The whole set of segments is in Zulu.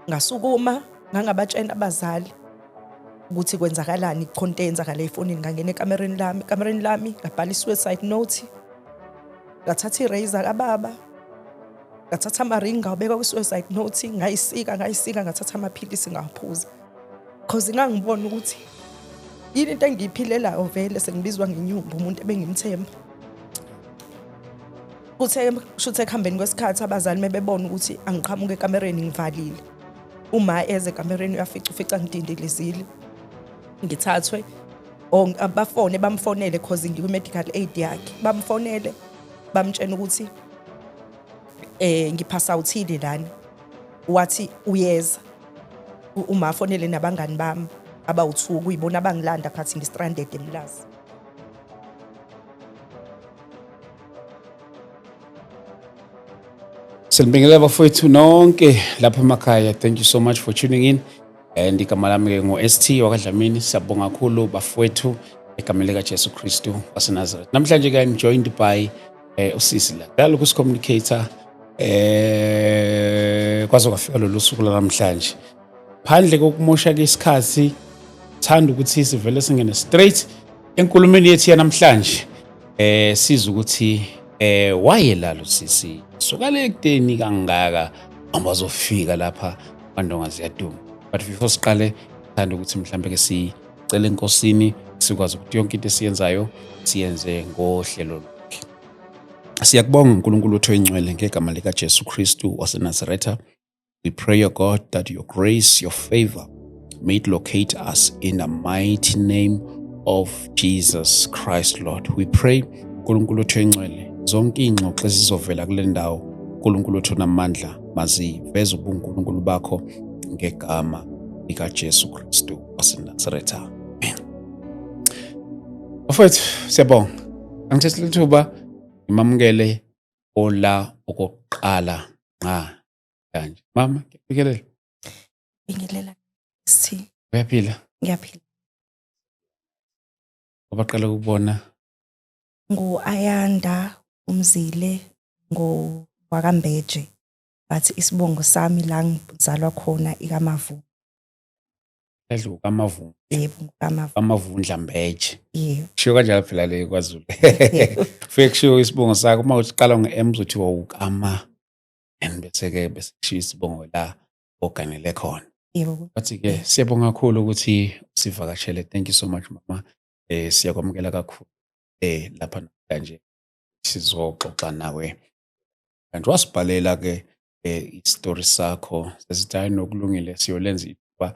Ngasukuma, ngangabatshela abazali ukuthi kwenzakalani, kukhona into eyenzakala efonini. Ngangena ekamereni lami, ekamereni lami ngabhala i-suicide note, ngathatha i-razor kababa, ngathatha ama-ring ngawabeka kwi-suicide note, ngayisika, ngayisika, ngathatha amaphilisi ngawaphuza. Cause ngangibona ukuthi yini into engiyiphilelayo, vele sengibizwa ngenyumba umuntu ebengimthemba. Kuthe kushuthi ekuhambeni kwesikhathi abazali mebebona ukuthi angiqhamuke ekamereni ngivalile, uma eze ekamereni uyafica, ufica ngidindilizile. Ngithathwe or bafone, bamfonele cause ngikwi-medical aid yakhe, bamfonele bamtshena ukuthi ngiphasa uthile lana. Wathi uyeza. Uma afonele nabangani bami abawu-2, kuyibona abangilanda khathi ngi-stranded eMlazi. Silibingelela bafowethu nonke lapha emakhaya. Thank you so much for tuning in. And igama lami ke ngu-ST wakaDlamini. Siyabonga kakhulu bafowethu egameni likaJesu Kristu waseNazaretha. Namhlanje ke I'm joined by usisi la. Dala communicator kwaze kwafika lolu suku lanamhlanje. Phandle kokumosha ke isikhathi, thanda ukuthi sivele singene straight enkulumeni yethu yanamhlanje. Siza ukuthi waye lalo sisi suka le ekudeni kangaka ambazofika lapha kwaNdonga Ziyaduma. But before siqale, thanda ukuthi mhlambe ke sicele enkosini sikwazi ukuthi yonke into esiyenzayo siyenze ngohlelo lwakhe. Siyakubonga uNkulunkulu wethu oyingcwele ngegama lika Jesu Kristu waseNazaretha. We pray, O God, that your grace, your favor may it locate us in the mighty name of Jesus Christ, Lord. We pray, uNkulunkulu wethu oyingcwele, zonke iy'ngxoxo ezizovela kule ndawo, uNkulunkulu wethu onamandla, maziveze ubuNkulunkulu bakho ngegama likaJesu Kristu waseNazaretha. Amen. Bafowethu, siyabonga. Angithathe lithuba ngimamukele ola okokuqala ngqa kanje. Mama, ngiyabingelela. Bingelela si. Uyaphila? Ngiyaphila. Abaqala ukubona Ngu-Ayanda Umzile ngowakaMbeje, but isibongo sami la ngizalwa khona ikaMavu. Edlu kaMavu. Yebo, kaMavu. KaMavundla Mbeje. Yebo. Kushiwo kanjalo phela le kwaZulu. Yebo. Fike kushiwo isibongo sakho uma uqala nge-M uzothiwa ukama and bese-ke bese kushiwo isibongo la oganele khona. Yebo. Bathi-ke siyabonga kakhulu ukuthi usivakashele. Thank you so much mama. Siyakwamukela kakhulu lapha namhlanje sizoxoxa nawe. Kanti wasibhalela ke isitori sakho, sesithi hayi nokulungile siyolenza ithuba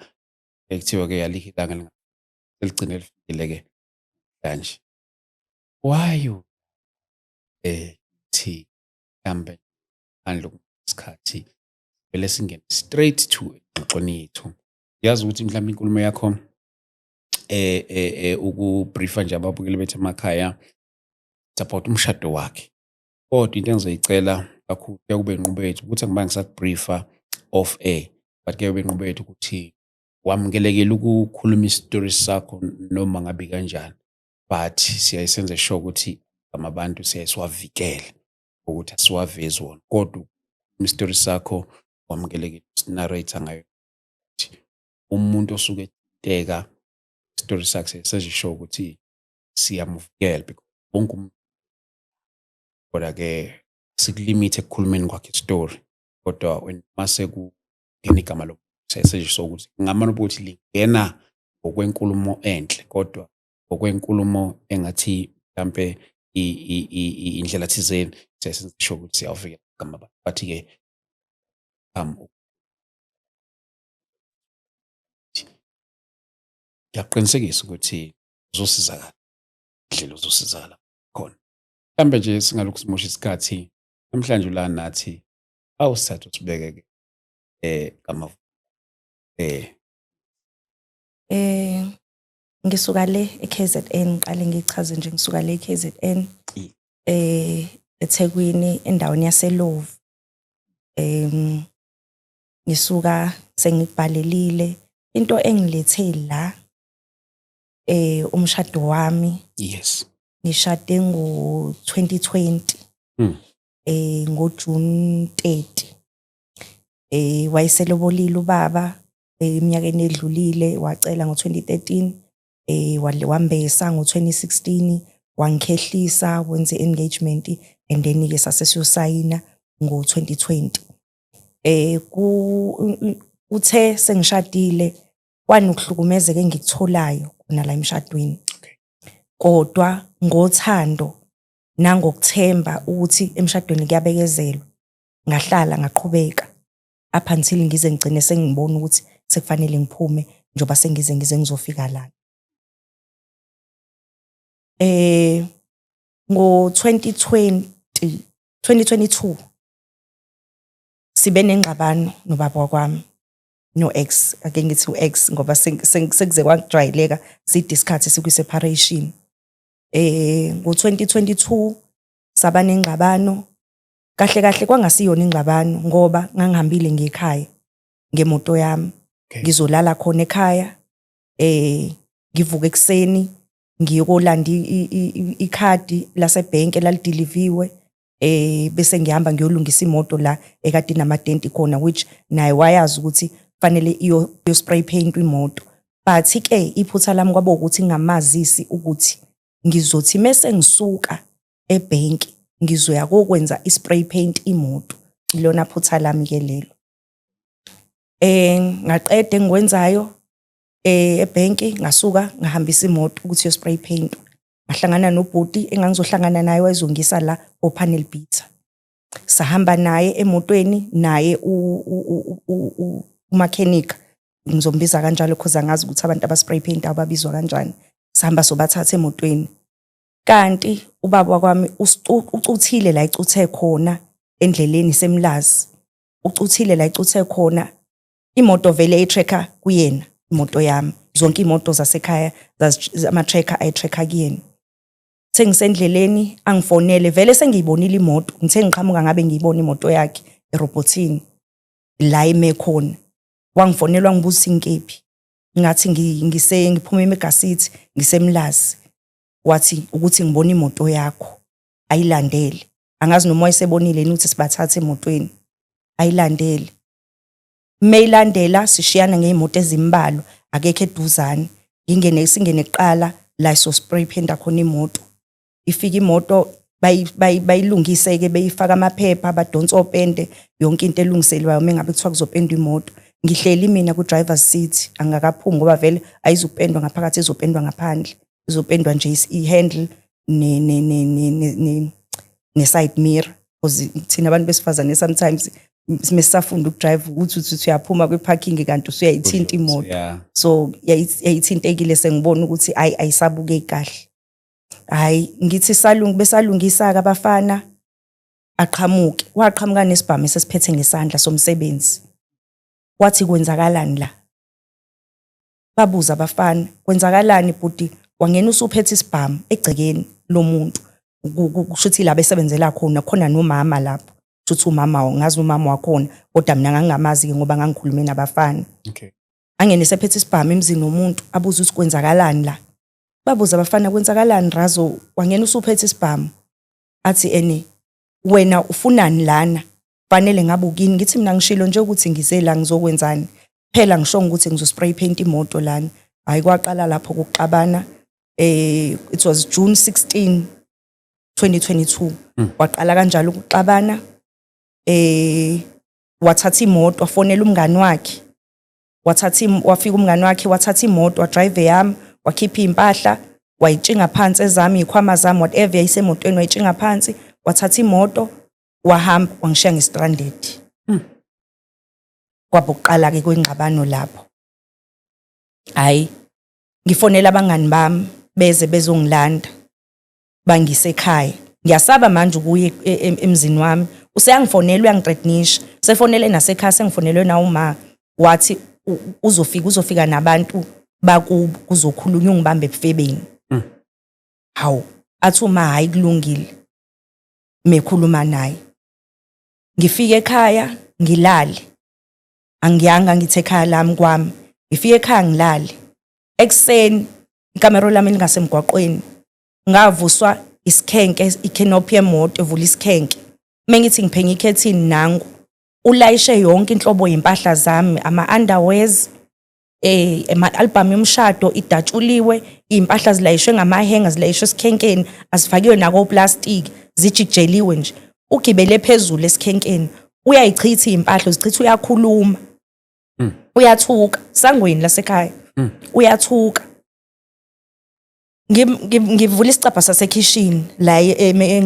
ekuthiwa ke yalikho ilanga seligcine lifikile ke kanje. Why you thi mhlambe phandle isikhathi vele singene straight to engxoxweni yethu. Yazi ukuthi mhlawumbe inkulumo yakho ukubriefa nje ababukeli bethu emakhaya, it's about umshado wakhe. Kodwa into engizoyicela kakhulu kuye kube inqubo yethu ukuthi angibange ngisakubriefa off air, but kuye kube inqubo yethu ukuthi wamukelekile ukukhuluma isitori sakho noma ngabe kanjani, but siyaye senze sure ukuthi abantu siyaye siwavikele ukuthi asiwavezi wona, kodwa isitori sakho wamukelekile usinarrate ngayo ukuthi umuntu osuke ethinteka isitori sakhe senze sure ukuthi siyamuvikela because wonke umuntu, kodwa ke sikulimithe ekukhulumeni kwakhe isitori, kodwa when mase kungena igama lomuntu siyaye sure ukuthi ngamane ukuthi lingena ngokwenkulumo enhle, kodwa ngokwenkulumo engathi mhlampe indlela thizeni siyaye senze sure ukuthi siyawavikela igama abantu. But-ke ngiyaqinisekisa ukuthi uzosizakala indlela uzosizakala khona. Mhlambe nje singalokhu simosha isikhathi namhlanje la nathi awusithathe usibeke ke kamavu Ngisuka le eKZN, ngiqale ngichaze nje, ngisuka le eKZN eThekwini endaweni yaseLovu. Ngisuka sengibhalelile into engilethe la, umshado wami. Ngishade ngo 2020. Ngo June 30. Wayeselobolile ubaba eminyakeni edlulile, wacela ngo-2013, wambesa ngo-2016, wangikhehlisa, wenze engagement, and then-ke sase siyosayina ngo-2020. Ku uthe sengishadile kwanokuhlukumezeka engikutholayo khona la emshadweni. Kodwa ngothando nangokuthemba ukuthi emshadweni kuyabekezelwa, ngahlala ngaqhubeka up until ngize ngigcine sengibona ukuthi sekufanele ngiphume, njengoba sengize ngize ngizofika la. Ngo-2020, 2022 sibe nengxabano nobaba wakwami, no-ex, ake ngithi u-ex ngoba sekuze kwajwayeleka, side isikhathi sikwi-separation. Ngo-2022 saba nengxabano, kahle kahle kwangasiyona ingxabano ngoba ngangihambile ngekhaya ngemoto yami. Ngizolala khona ekhaya, ngivuke ekuseni ngiyokolanda ikhadi lasebhenki elalidiliviwe, bese ngihamba ngiyolungisa imoto la ekade inamadenti khona, which naye wayazi ukuthi fanele iyo spray paint imoto. But ke iphutha lami kwaba ukuthi ngingamazisi ukuthi ngizothi mese ngisuka ebhenki ngizoya kokwenza i-spray paint imoto. Ilona phutha lami ke lelo. Ngaqeda engikwenzayo ebhenki, ngasuka ngahambisa imoto ukuthi iyo spray paint. Ngahlangana nobhuti engangizohlangana naye, wayezongisa la o-panel beater. Sahamba naye emotweni, naye umakhenika, ngizombiza kanjalo because angazi ukuthi abantu aba-spray paint ababizwa kanjani. Sahamba sobathatha emotweni. Kanti ubaba wakwami ucuthile la ecuthe khona endleleni semlazi. Ucuthile la ecuthe khona imoto, vele i-tracker kuyena imoto yami. Zonke imoto zasekhaya ama-tracker ayi-tracker kuyena. Sengisendleleni angifonele, vele sengiyibonile imoto, ngithe ngiqhamuka ngabe ngiyibona imoto yakhe erobhothini la ime khona. Wangifonela wangibuza ukuthi ngikephi. Ngathi ngise ngiphuma eMega City, ngisemlazi. Wathi ukuthi ngibona imoto yakho, ayilandele. Angazi noma wayesebonile yini ukuthi sibathathe emotweni. Ayilandele. Meyilandela sishiyana ngey'moto ezimbalwa, akekho eduzane. Ngingene, singene kuqala la so spray paint khona imoto. Ifika imoto, bayilungise-ke, beyifaka amaphepha, badonsa opende, yonke into elungiselwayo uma ngabe kuthiwa kuzopendwa imoto. Ngihleli mina ku-driver's seat, angakaphumi ngoba vele ayizupendwa ngaphakathi, izopendwa ngaphandle. Izopendwa nje i-handle ne-side mirror, because thina abantu besifazane sometimes mesisafunda ukudrive ukuthi uthi uyaphuma kwi-parking kanti usuyayithinta imoto. So yayithintekile, sengibona ukuthi ayi, ayisabukeki kahle. Hayi, ngithi salungu besalungisa-ke abafana, aqhamuke, waqhamuka nesibhamu esesiphethe ngesandla somsebenzi. Wathi, "Kwenzakalani la?" Babuza abafana, "Kwenzakalani bhuti, wangena usuphethe isibhamu egcekeni lomuntu?" Kusho ukuthi la besebenzela khona, khona nomama lapho. Kusho ukuthi umama, ngazi umama wakhona, kodwa mina ngangingamazi-ke ngoba ngangikhulume nabafana. Angene sephethe isibhamu emzini womuntu, abuze ukuthi kwenzakalani la. Babuza abafana, "Kwenzakalani Razo, wangena usuphethe isibhamu?" Athi, "Ene wena ufunani lana? Fanele ngabe ukini." Ngithi mina ngishilo nje ukuthi ngize la ngizokwenzani. Phela ngishongo ukuthi ngizo-spray paint imoto lana. Hayi, kwaqala lapho ukuxabana. It was June 16 2022. Waqala kanjalo ukuxabana. Wathatha imoto, wafonela umngani wakhe. Wathatha wafika umngani wakhe, wathatha imoto, wadrive yami, wakhipha iy'mpahla, wayitshinga phansi ezami, iy'khwama zami, whatever yayisemotweni, wayitshinga phansi, wathatha imoto, wahamba, wangishiya ngi-stranded. Kwaba ukuqala-ke kwengxabano lapho. Hhayi, ngifonela abangani bami beze bezongilanda bangise ekhaya. Ngiyasaba manje ukuya emzini wami. Useyangifonela, uyangithreatenisha. Sefonele nasekhaya, sengifonelwe nawuma, wathi uzofika nabantu bakubo, kuzokhulunywa, ungibambe ebufebeni. Hawu, athi uma hhayi kulungile, mekhuluma naye. Ngifike ekhaya ngilale. Angiyanga ngithi ekhaya lami kwami. Ngifike ekhaya ngilale. Ekuseni ikamero lami lingasemgwaqweni. Ngavuswa isikhenke, i-canopy yemoto evula isikhenke. Mengithi ngiphenya ikhethini, nangu. Ulayishe yonke inhlobo yempahla zami, ama-underwears, ama-album yomshado idatshuliwe, iy'mpahla zilayishwe ngamahenga, zilayishwe esikhenkeni, azifakiwe nakoplastiki, zijikijeliwe nje. Ugibele phezulu esikhenkeni, uyayichitha iy'mpahla, uzichitha, uyakhuluma. Uyathuka, sangweni lasekhaya. Uyathuka. Ngivula isicabha sasekhishini la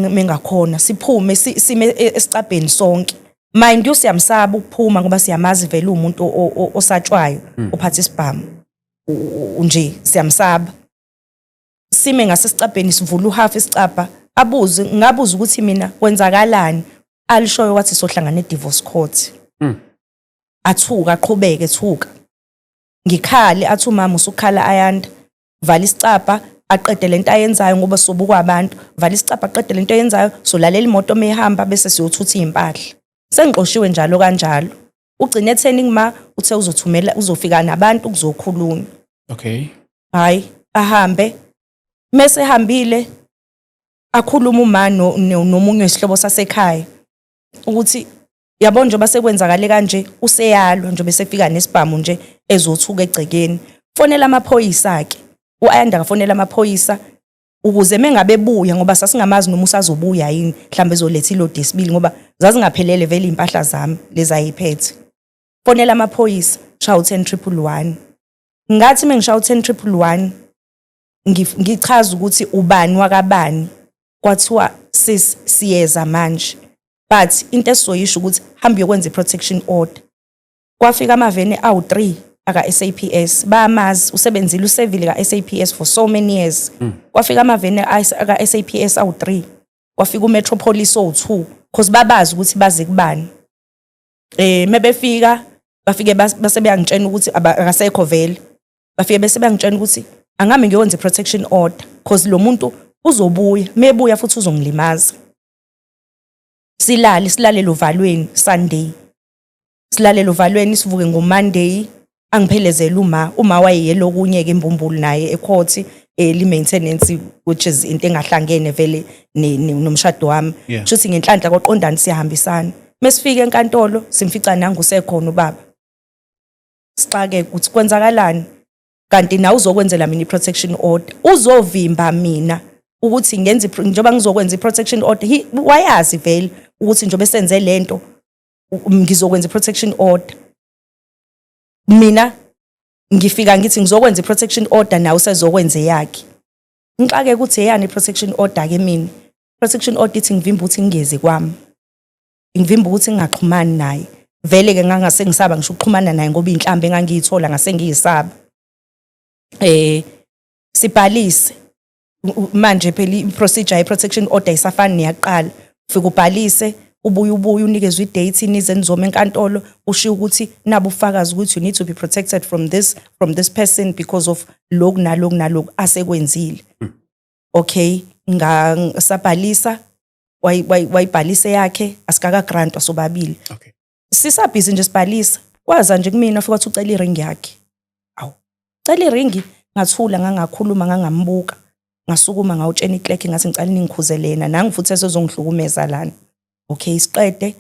mengakhona, siphume sime esicabheni sonke. Mind you, siyamsaba ukuphuma ngoba siyamazi vele umuntu osatshwayo, ophatha isibhamu. Nje siyamsaba. Sime ngasesicabheni, sivula uhalf isicabha, abuze, ngabuza ukuthi mina kwenzakalani, alishoyo wathi sohlangana e-divorce court. Athuka, aqhubeke ethuka. Ngikhale, athi umama usukhala Ayanda, vala isicabha, aqede lento ayenzayo ngoba sobukwa abantu, vala isicabha aqede lento ayenzayo, solalela imoto mehamba bese siyothutha iy'mpahla. Sengixoshiwe njalo kanjalo. Ugcine etheni kuma uthe uzothumela, uzofika nabantu kuzokhulunywa. Hayi, ahambe. Mese ehambile akhuluma uma nomunye wesihlobo sasekhaya ukuthi yabo njengoba sekwenzakale kanje, useyalwa njengoba esefika nesibhamu nje ezothuka egcekeni. Fonela amaphoyisa ke. U-Ayanda akafonela amaphoyisa ukuze mengabe ebuya, ngoba sasingamazi noma usazobuya yini, mhlawumbe ezoletha ilodi yesibili ngoba zazingaphelele vele iy'mpahla zami lezi ayiphethe. Fonela amaphoyisa, shaya u-ten triple one. Ngathi mengishaya u-ten triple one ngichaza ukuthi ubani wakabani, kwathiwa sis siyeza manje, but into esizoyisho ukuthi hamba uyokwenza i-protection order. Kwafika amaveni awu-3 aka-SAPS, bayamazi, usebenzile, usevile ka-SAPS for so many years. Kwafika amaveni aka-SAPS awu-3, kwafika uMetro Police owu-2, cause babazi ukuthi baze kubani. Mebefika bafike base beyangitshena ukuthi akasekho vele. Bafike bese beyangitshena ukuthi angabe ngiyokwenza i-protection order cause lo muntu uzobuya, mebuya futhi uzongilimaza. Silale, silalele ovalweni Sunday. Silalele ovalweni, sivuke ngoMonday, angiphelezele uma, uma wayeyele okunye ke imbumbulu naye ecourt, li maintenance, which is into engahlangene vele nomshado wami. Shuthi ngenhlanhla koqondani siyahambisana. Mesifika enkantolo simfica nangu usekhona ubaba. Sixake ukuthi kwenzakalani, kanti nawe uzokwenzela mina i-protection order, uzovimba mina ukuthi ngenze njengoba ngizokwenza i-protection order. Wayazi vele ukuthi njengoba esenze lento ngizokwenza i-protection order. Mina ngifika ngithi ngizokwenza i-protection order, nawe usezokwenza eyakhe. Ngixake ukuthi eyani i-protection order ke mina. Protection order ithi ngivimba ukuthi ngingezi kwami, ngivimba ukuthi ngingaxhumani naye. Vele ke ngangase ngisaba ngisho ukuxhumana naye ngoba inhlambi engangiyithola ngase ngiyisaba. Sibhalise manje phela i-procedure ye-protection order isafani neyaqala. Ufika ubhalise, ubuye ubuye unikezwe i-date, nize nizoma enkantolo, ushiye ukuthi nabu ubufakazi ukuthi you need to be protected from this person because of lokhu naloku naloku asekwenzile. Okay, ngasabhalisa, wayibhalisa yakhe, asikaka grantwa sobabili. Sisabhizi nje sibhalisa, kwaza nje kumina ufika wathi ucela iringi yakhe. Awu, cela iringi, ngathula ngangakhuluma, ngangambuka. Ngasukuma ngawutshena iclerk ngathi ngicela ningikhuzele yena, nangu futhi esezongihlukumeza lana. Okay, siqede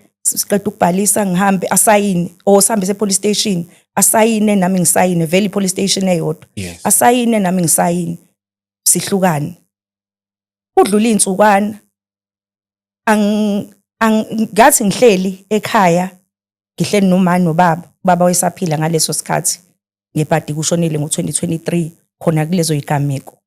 ukubhalisa, ngihambe asayine, or sihambe se police station, asayine nami ngisayine, vele i-police station eyodwa. Asayine nami ngisayine, sihlukane. Kudlula iy'nsukwana, ngathi ngihleli ekhaya, ngihleli noma nobaba, ubaba wayesaphila ngaleso sikhathi, ngebhadi kushonile ngo-2023 khona kulezo yigameko.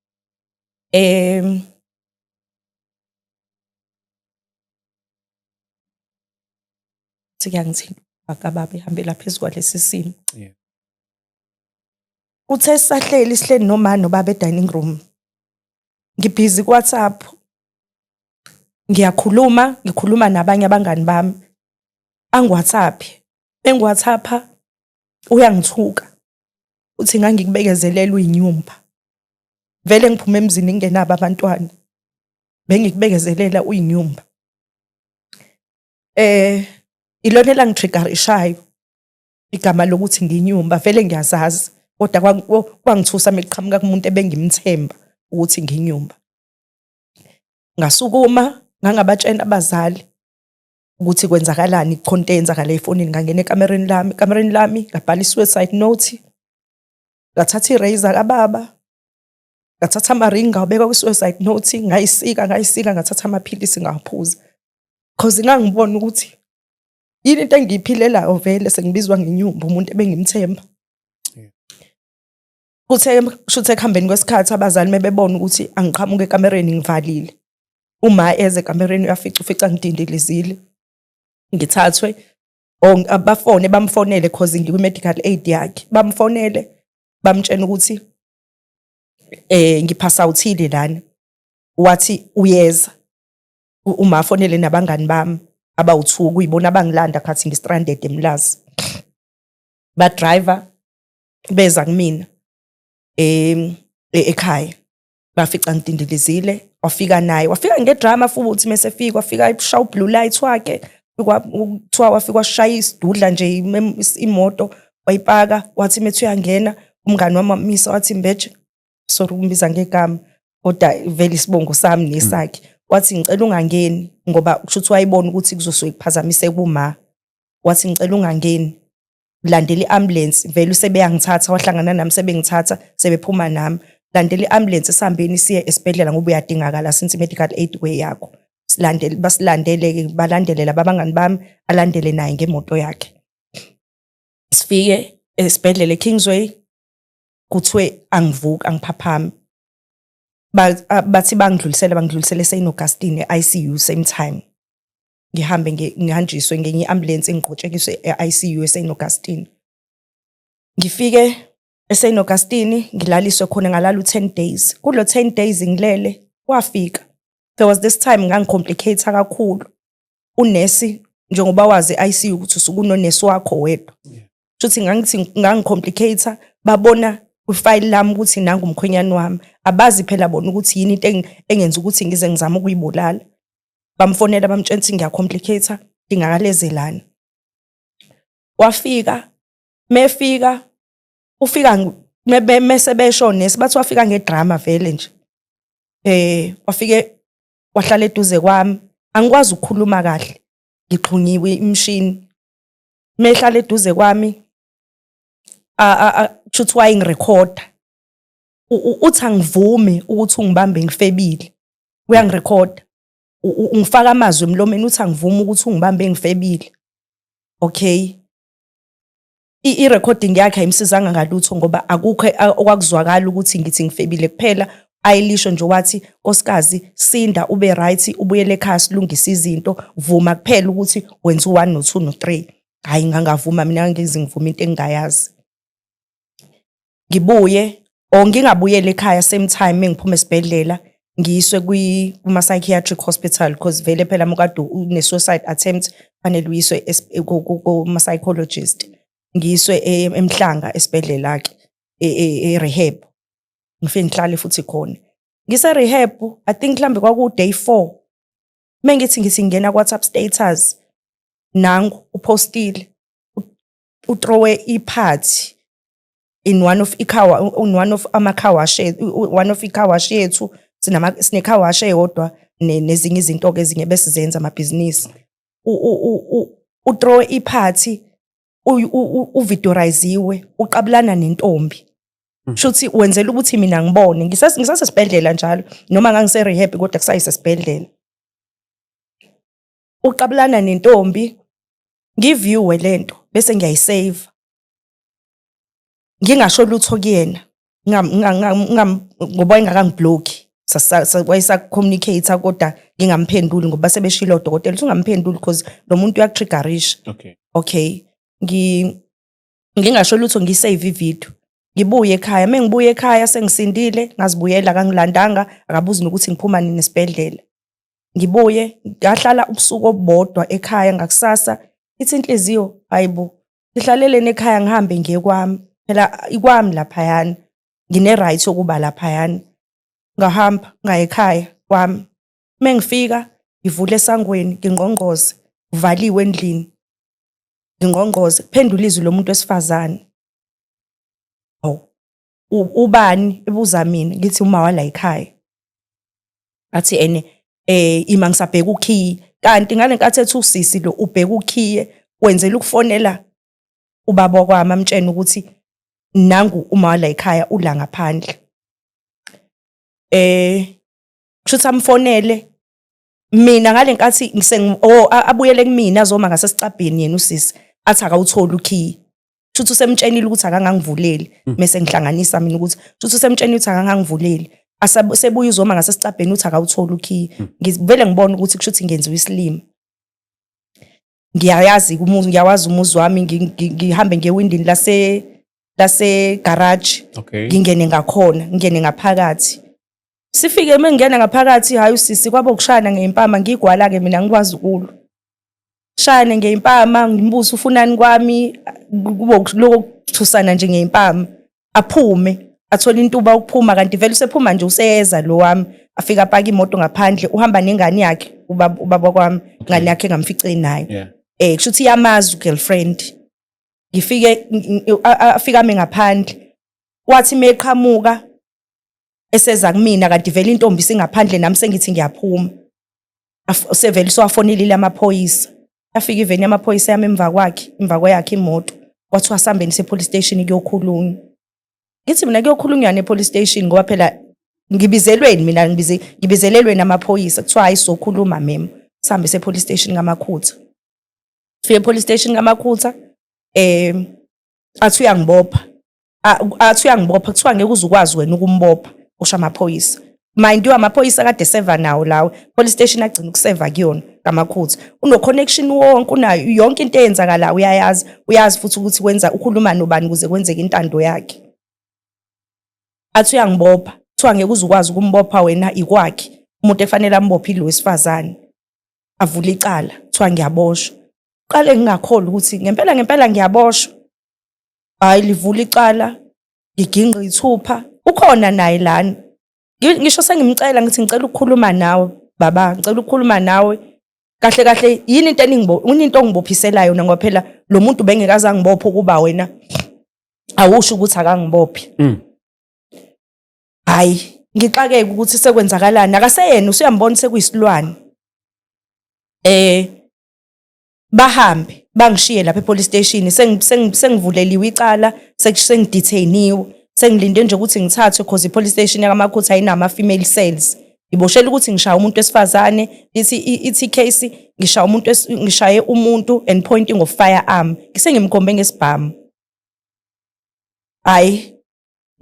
Kuyangithinta akababa ehambela phezu kwalesi simo. Uthe sisahleli, sihleli noma nobaba e-dining room. Ngibhizi ku-WhatsApp. Ngiyakhuluma, ngikhuluma nabanye abangani bami. Angi-WhatsApp. Engi-WhatsApp uyangithuka. Uthi ngangikubekezelela uyinyumba. Vele ngiphume emzini ngingenabo abantwana. Bengikubekezelela uyinyumba. Ilona elangitriggerishayo igama lokuthi ngiyinyumba, vele ngiyazazi, kodwa kwangithusa mekuqhamuka kumuntu ebengimthemba ukuthi ngiyinyumba. Ngasukuma ngangabatshena abazali Ukuthi kwenzakalani, khona into eyenzakala efonini. Ngangena ekamereni lami, ekamereni lami ngabhala i-suicide note, ngathatha i-razor kababa, ngathatha ama-ring, ngawabeka kwi-suicide note, ngayisika, ngayisika, ngathatha amaphilisi, ngawaphuza, 'cause ngangibona ukuthi yini into engiyiphilelayo, vele sengibizwa ngenyumba umuntu ebengimthemba. Kuthe kushuthi ekuhambeni kwesikhathi, abazali mebebona ukuthi angiqhamuke ekamereni ngivalile, uma eze ekamereni uyafica, ufica ngidindilizile. Ngithathwe or bafone, bamfonele, 'cause ngikwi-medical aid yakhe, bamfonele, bamtshena ukuthi ngiphasa uthile lana. Wathi uyeza. Uma afonele nabangani bami abawu-2, kuyibona abangilanda khathi ngi-stranded eMlazi. Ba-driver beza kumina ekhaya, bafica ngidindilizile. Wafika naye, wafika ngedrama futhi. Mase fika, wafika eshaya blue light wakhe. Kuthiwa wafika washaya isidudla nje imoto, wayipaka. Wathi methi uyangena, umngani wami wamisa, wathi, "Mbeje," sorry ukumbiza ngegama, kodwa vele isibongo sami nesakhe, wathi, "Ngicela ungangeni," ngoba kusho ukuthi wayibona ukuthi kuzosuke kuphazamise kuma. Wathi, "Ngicela ungangeni, landela i-ambulance." Vele usebeyangithatha, wahlangana nami, sebengithatha, sebephuma nami. "Landela i-ambulance, sihambeni siye esibhedlela, ngoba uyadingakala since i-medical aid way yakho." Silandele, basilandele, balandele laba abangani bami, alandele naye ngemoto yakhe. Sifike esibhedlela eKingsway, kuthiwe angivuki, angiphaphami. Bathi bangidlulisele eSt Augustine, e-ICU. Same time ngihambe, ngihanjiswe ngenye i-ambulance, ngiqhutshekiswe e-ICU eSt Augustine. Ngifike eSt Augustine, ngilaliswe khona, ngalala u-10 days. Kulo 10 days ngilele, wafika, there was this time ngangicomplicate kakhulu. Unesi, njengoba wazi i-ICU ukuthi usuke unonesi wakho wedwa, shuthi ngangithi ngangicomplicate, babona kwifayili lami ukuthi nangu umkhwenyane wami. Abazi phela bona ukuthi yini into engenza ukuthi ngize ngizame ukuyibulala. Bamfonela, bamtshela ukuthi ngiyacomplicate, ngingakalezelana. Wafika, mefika ufika mese besho nesi, bathi wafika ngedrama vele nje. Wafike wahlala eduze kwami, angikwazi ukukhuluma kahle, ngixhunyiwe imshini. Mehlala eduze kwami, kushuthi wayengirekhoda. Uthi angivumi ukuthi ungibambe ngifebile. Uyangirekhoda, ungifaka amazwi emlomeni, uthi angivumi ukuthi ungibambe ngifebile. Okay, i-recording yakhe ayimsizanga ngalutho, ngoba akukho okwakuzwakala ukuthi ngithi ngifebile. Kuphela ayilisho nje, wathi, "Nkosikazi, sinda, ube right, ubuyele ekhaya, silungise izinto. Vuma kuphela ukuthi wenza u-1 no-2 no-3." Hhayi, ngangavuma mina, ngize ngivuma into engingayazi. Ngibuye or ngingabuyeli ekhaya, same time mengiphuma esibhedlela ngiyiswe kuma-psychiatric hospital, because vele phela mukade une-suicide attempt fanele uyiswe kuma-psychologist. Ngiyiswe eMhlanga esibhedlela-ke, e-rehab. Ngifike ngihlale futhi khona. Ngise-rehab, I think mhlambe kwaku-day 4, mengithi ngithi ngingena ku-WhatsApp status, nangu upostile, uthrowe iphathi in one of i-car, in one of ama-car wash, one of i-car wash yethu. Sine-car wash eyodwa nezinye izinto-ke ezinye besizenza amabhizinisi. Uthrowe iphathi, uvidoriziwe uqabulana nentombi. Shuthi wenzela ukuthi mina ngibone ngisasesibhedlela njalo, noma ngangise-rehab, kodwa kusayisesibhedlela. Uqabulana nentombi, ngiviewe lento bese ngiyayisave. Ngingasho lutho kuyena, ngoba wayengakangibhlokhi, wayesa-communicate, kodwa ngingamphenduli, ngoba sebeshilo odokotela ukuthi ungamphenduli because lo muntu uyakutriggerisha. Okay, ngingasho lutho, ngisave ivideo, ngibuye ekhaya. Mengibuye ekhaya sengisindile, ngazibuyela, akangilandanga, akabuzi nokuthi ngiphuma nini esibhedlela. Ngibuye, ngahlala ubusuku obubodwa ekhaya. Ngakusasa ithi inhliziyo, "Hayibo, ngihlaleleni ekhaya? Ngihambe ngiye kwami phela, ikwami laphayana, ngine-right yokuba laphayana." Ngahamba ngaya ekhaya kwami. Mengifika, ngivule esangweni, ngingqongqoze, kuvaliwe endlini. Ngingqongqoze, kuphendula izwi lomuntu wesifazane. "Hawu, ubani?" ebuza mina. Ngithi, "Uma wala ekhaya." Athi ene ima, ngisabheka ukhiye. Kanti ngale nkathi ethi usisi lo ubheka ukhiye, wenzela ukufonela ubaba kwami amtshene ukuthi nangu uma wala ekhaya ula ngaphandle. Kushuthi amfonele mina ngale nkathi oh, abuyele kumina azoma ngasesicabheni yena usisi, athi akawutholi ukhiye. Kushuthi usemtshenile ukuthi akangangivuleli, mese ngihlanganisa mina ukuthi kushuthi usemtshenile ukuthi akangangivuleli. Sebuya uzoma ngasesicabheni uthi akawutholi ukhiye. Ngivele ngibona ukuthi kushuthi ngenziwa isilima. Ngiyayazi umuzi, ngiyawazi umuzi wami, ngihambe ngewindini lase garage. Ngingene ngakhona, ngingene ngaphakathi. Sifike mengingena ngaphakathi, hayi usisi kwabo kushayana ngeimpama, ngigwala ke mina ngikwazi ukulwa. Shayane ngeimpama, ngimbuza ufunani kwami, kube lokho kuthusana nje ngeimpama. Aphume, athole intuba ukuphuma, kanti vele usephuma nje useyeza lo wami. Afika apaka imoto ngaphandle, uhamba nengane yakhe, ubaba kwami, ingane yakhe engamfice nayo. Kusho ukuthi iyamazi girlfriend. Ngifike afika ame ngaphandle. Wathi meqhamuka eseza kumina, kanti vele intombi singaphandle nami sengithi ngiyaphuma. Sevele usewafonelile amaphoyisa. Afika iveni yamaphoyisa yami emva kwakhe, emva kweyakhe imoto. Kwathiwa sambeni se-police station kuyokhulunywa. Ngithi mina kuyokhulunywa ne-police station ngoba phela ngibizelweni mina, ngibizelelweni amaphoyisa. Kuthiwa hayi sokhuluma mem. Sihambe se-police station kaMakhutha. Sifike e-police station kaMakhutha, athi uyangibopha. Athi uyangibopha, kuthiwa ngeke uze ukwazi wena ukumbopha, kusho amaphoyisa. Mind you, amaphoyisa kade seva nawo lawo police station agcina ukuseva kuyona kaMakhutha. Uno connection wonke, unayo yonke into eyenzakalayo uyayazi, uyazi futhi ukuthi wenza ukhuluma nobani ukuze kwenzeke intando yakhe. Athi uyangibopha, kuthiwa ngeke uze ukwazi ukumbopha wena, ikwakhe umuntu efanele ambophe ilo wesifazane. Avula icala, kuthiwa ngiyaboshwa. Qale ngingakholwa ukuthi ngempela ngempela ngiyaboshwa. Hayi livula icala, ngiginqa ithupha, ukhona naye lana. Ngisho sengimcela ngithi ngicela ukukhuluma nawe baba, ngicela ukukhuluma nawe. Kahle kahle yini into eningibo, yini into ongibophiselayo yona, ngoba phela lo muntu bengekaze angibophe ukuba wena awusho ukuthi akangibophi. Hayi ngixakeke ukuthi sekwenzakalani, akaseyena usuyambona sekuyisilwane. Bahambe bangishiye lapha epolice station, sengivuleliwe icala, sengidetainiwe, sengilinde nje ukuthi ngithathwe cause ipolice station yakaMakhutha ayinama female cells. Ngiboshela ukuthi ngishaya umuntu wesifazane, ithi case ngishaya umuntu, ngishaye umuntu and pointing of firearm, ngisengimkhombe ngesibhamu. Hayi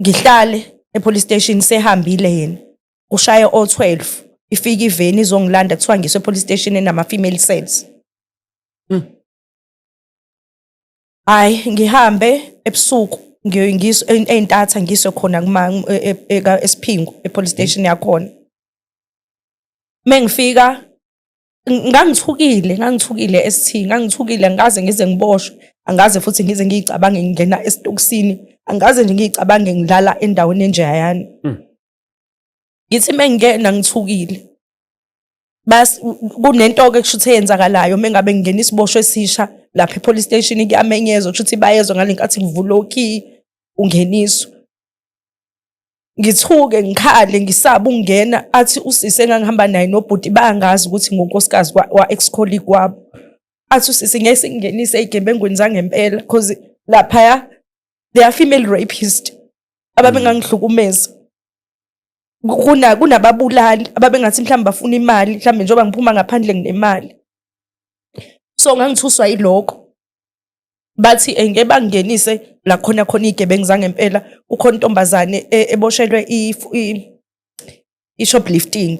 ngihlale epolice station, sehambile yena. Kushaye o12, ifika iveni izongilanda, kuthiwa ngiswe epolice station enama female cells. Hayi ngihambe ebusuku, ngiswe eyintatha, ngiswe khona kuma esiphingo epolice station yakhona. Mengifika ngangithukile, ngangithukile ST, ngangithukile, ngaze ngize ngiboshwe, angaze futhi ngize ngiyicabange ngingena esitokisini, angaze nje ngiyicabange ngilala endaweni enjeyayana. Ngithi mengingena ngithukile, bas kunento ke kushuthi eyenzakalayo mengabe ngingena isiboshwe esisha lapha epolice station, kuyamenyezwa, kushuthi bayezwa ngalenkathi ngivula okey ungeniswa. Ngithuke ngikhale ngisaba ukungena, athi usisi engangihamba naye nobhuti bayangazi ukuthi ngunkosikazi wa ex colleague wabo. Athi usisi ngeke singenise ey'gebengweni zangempela cause laphaya they are female rapist ababengangihlukumeza. Kunababulali ababengathi mhlawumbe bafuna imali, mhlawumbe njengoba ngiphuma ngaphandle nginemali. So ngangithuswa yilokho. Bathi ngeke bangingenise la khona khona iy'gebengu zangempela, kukhona intombazane eboshelwe i-shoplifting,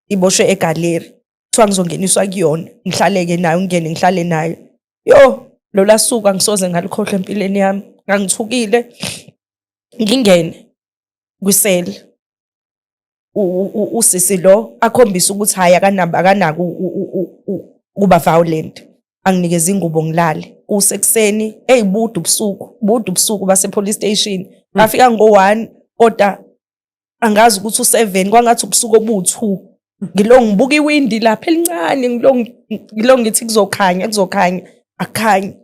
iboshwe egaleri. Kuthiwa ngizongeniswa kuyona, ngihlale-ke nayo, ngingene ngihlale nayo. Yo, lola suku angisoze ngalikhohlwa empilweni yami. Ngangithukile, ngingene kwiseli. Usisi lo akhombisa ukuthi hhayi akanako ukuba violent. Anginikeze ingubo ngilale. Kusekuseni, eyi bude ubusuku, bude ubusuku base police station. Ngafika ngo-1 kodwa angazi ukuthi u7, kwangathi ubusuku obu2. Ngilo ngibuka iwindi lapha elincane, ngilo ngithi kuzokhanya, kuzokhanya, akukhanyi.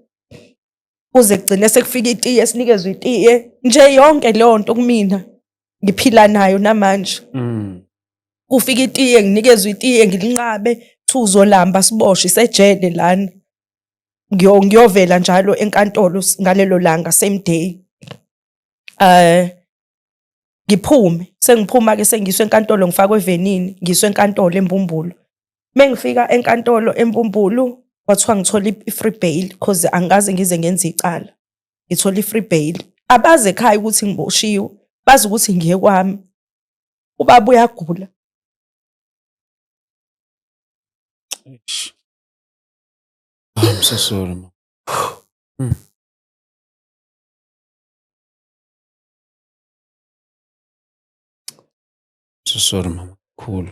Kuze kugcine sekufika itiye, sinikezwe itiye. Nje yonke leyo nto kumina ngiphila nayo namanje. Kufika itiye, nginikezwe itiye, ngilinqabe. Kuthiwa uzolamba siboshwe isejele lana. Ngiyovela njalo enkantolo ngalelo langa same day. Ngiphume sengiphuma ke sengiswe enkantolo ngifakwe evenini ngiswe enkantolo eMbumbulu. Mengifika enkantolo eMbumbulu kwathiwa ngithola i-free bail cause angikaze ngize ngenze icala. Ngithola i-free bail. Abazi ekhaya ukuthi ngiboshiwe, bazi ukuthi ngiye kwami. Ubaba uyagula. I'm so sorry, ma. So sorry, mama. Cool.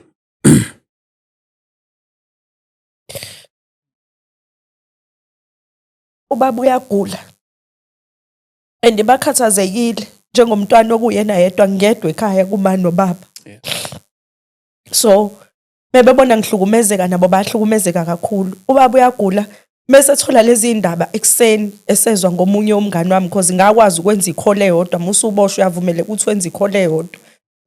Ubaba uyagula. And bakhathazekile njengomntwana okuyena yedwa ngedwa ekhaya kuma nobaba. Yeah. So bebebona ngihlukumezeka nabo bayahlukumezeka kakhulu. Ubaba uyagula mese ethola lezi ndaba ekuseni esezwa ngomunye womngani wami because ngakwazi ukwenza i-call eyodwa musuboshwa uyavumeleka ukuthi wenze i-call eyodwa.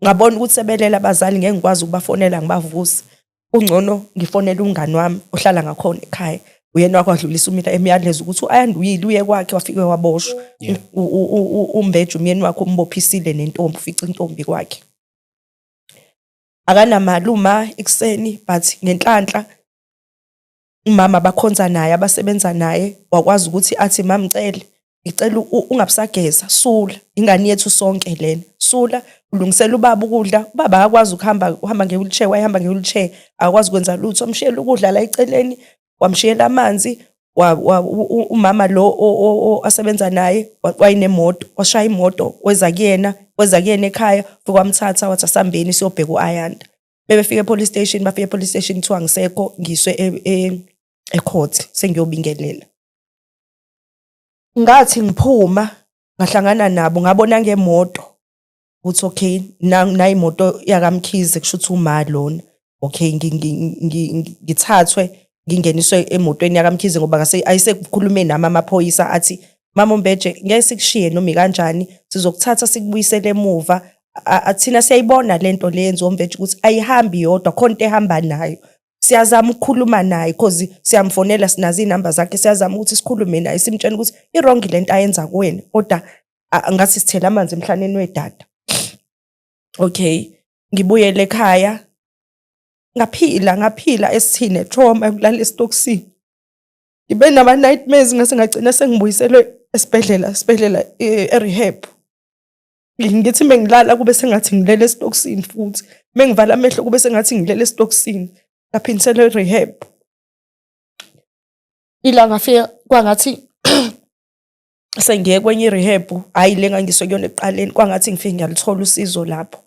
Ngabona ukuthi sebelela abazali ngeke ngikwazi ukubafonela ngibavuse. Kungcono ngifonele umngani wami ohlala ngakhona ekhaya. Uyena wakwadlulisa imiyalezo ukuthi u-Ayanda uyile uye kwakhe wafike waboshwa. Umbeje umyeni wakhe umbophisile nentombi ufica intombi kwakhe. Akanamali uma ekuseni but ngenhlanhla umama bakhonza naye abasebenza naye wakwazi ukuthi athi mamcele ngicela ungabusageza sula ingane yethu sonke lena sula ulungisela ubaba ukudla ubaba akakwazi ukuhamba uhamba nge-wheelchair wayehamba nge-wheelchair akakwazi ukwenza lutho wamshiyela ukudla la eceleni wamshiyela amanzi umama lo asebenza naye wayenemoto washaya imoto weza kuyena ekhaya fike wamthatha wathi asambeni siyobheka u-Ayanda. Bebefika e-police station bafika e-police station kuthiwa ngisekho ngiswe e-court sengiyobingelela. Ngathi ngiphuma ngahlangana nabo ngabona ngemoto ukuthi okay nayi imoto yakaMkhize kusho ukuthi uma lona okay ngithathwe ngingeniswe emotweni yakaMkhize ngoba ngase ayisekukhulume nami amaphoyisa athi mama Mbeje ngeke sikushiye noma ikanjani sizokuthatha sikubuyisele emuva thina siyayibona lento le yenziwa uMbeje ukuthi ayihambi yodwa khona into ehamba nayo. Siyazama ukukhuluma naye cause siyamfonela sinazo iy'namba zakhe siyazama ukuthi sikhulume naye simtshele ukuthi i-wrong lento ayenza kuwena kodwa ngathi sithela amanzi emhlaneni wedada. Okay, ngibuyele ekhaya ngaphila esithini trauma yokulala esitokisini. Ngibe nama-nightmares ngase ngagcina sengibuyiselwe esibhedlela e-rehab. Ngithi mengilala kube sengathi ngilele esitokisini futhi mengivala amehlo kube sengathi ngilele esitokisini ngaphindiselwa e-rehab. Ila ngafika kwangathi sengiye kwenye i-rehab hhayi le ngangiswe kuyona ekuqaleni kwangathi ngifike ngiyaluthola usizo lapho.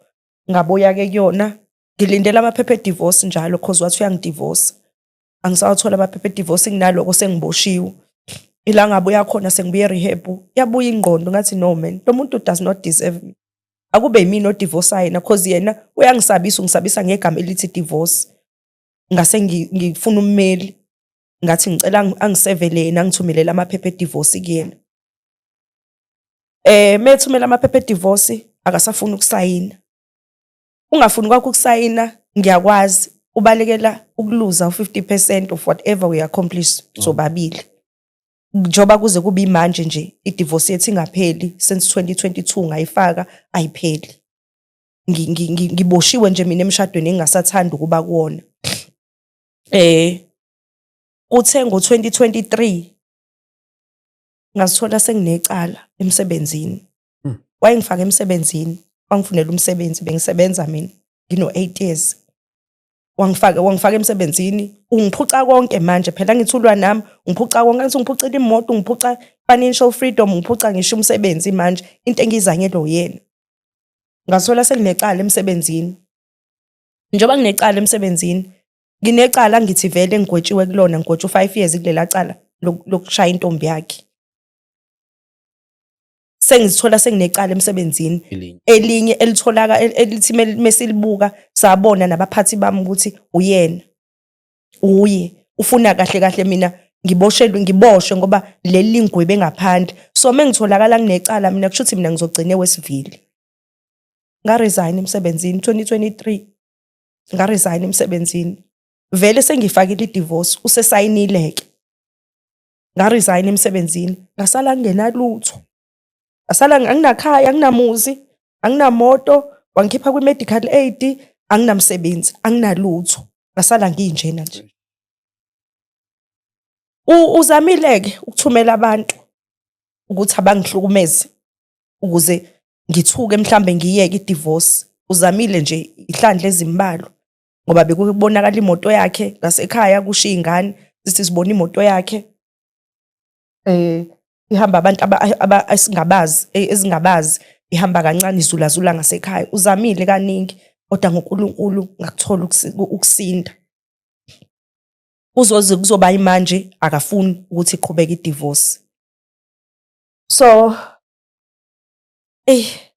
Ngabuya-ke kuyona ngilindele amaphepha e-divorce njalo cause wathi uyangidivorce. Angisawathola amaphepha e-divorce nginaloko sengiboshiwe. Ila ngabuya khona sengibuye e-rehab yabuya ingqondo ngathi no man lo muntu does not deserve me. Akube yimina odivosa yena cause yena uyangisabisa ungisabisa ngegama elithi divorce. Ngase ngifuna ummeli ngathi ngicela angisevele yena angithumelele amaphepha e-divorce kuyena. Methumela amaphepha e-divorce akasafuni ukusayina. Ungafuni kwakho ukusayina ngiyakwazi ubalekela ukuluza u-50% of whatever we accomplish sobabili. Njengoba kuze kube imanje nje i-divorce yethu ingapheli since 2022 ngayifaka ayipheli. Ngiboshiwe nje mina emshadweni engingasathandi ukuba kuwona. Kuthe ngo-2023 ngazithola senginecala emsebenzini. Wayengifaka emsebenzini, wangifunela umsebenzi bengisebenza mina ngino 8 years. Wangifaka emsebenzini, ungiphuca konke manje phela ngithi ulwa nami, ungiphuca konke, ngithi ungiphucile imoto, ungiphuca financial freedom, ungiphuca ngisho umsebenzi manje, into engiyizanyelwe uyena. Ngazithola senginecala emsebenzini. Njengoba nginecala emsebenzini, nginecala ngithi vele ngigwetshiwe kulona, ngigwetshwe u-5 years kulela cala lokushaya intombi yakhe. Sengizithola senginecala emsebenzini elinye elitholaka elithi mesilibuka sabona nabaphathi bami ukuthi uyena uye ufuna kahle kahle mina ngiboshelwe ngiboshwe ngoba leli lingigwebe ngaphandle. So mengitholakala nginecala mina kusho ukuthi mina ngizogcina eWestville. Nga resign emsebenzini 2023 nga resign emsebenzini. Vele sengifakile i-divorce, usesayinile-ke. Nga-resign emsebenzini, ngasala ngingenalutho. Ngasala anginakhaya, anginamuzi, anginamoto, wangikhipha kwi-medical aid, anginamsebenzi, anginalutho. Ngasala nginjena nje. Uzamile-ke ukuthumela abantu ukuthi abangihlukumeze ukuze ngithuke mhlambe ngiyeke i-divorce. Uzamile nje ihlandla ezimbalwa ngoba bekubonakala imoto yakhe ngasekhaya kushiya ingane, sithi sibona imoto yakhe ihamba abantu esingabazi, ezingabazi, ihamba kancane izulazula ngasekhaya. Uzamile kaningi kodwa ngoNkulunkulu ngakuthola ukusinda. Kuzoze kuzoba imanje akafuni ukuthi iqhubeke i-divorce. So eh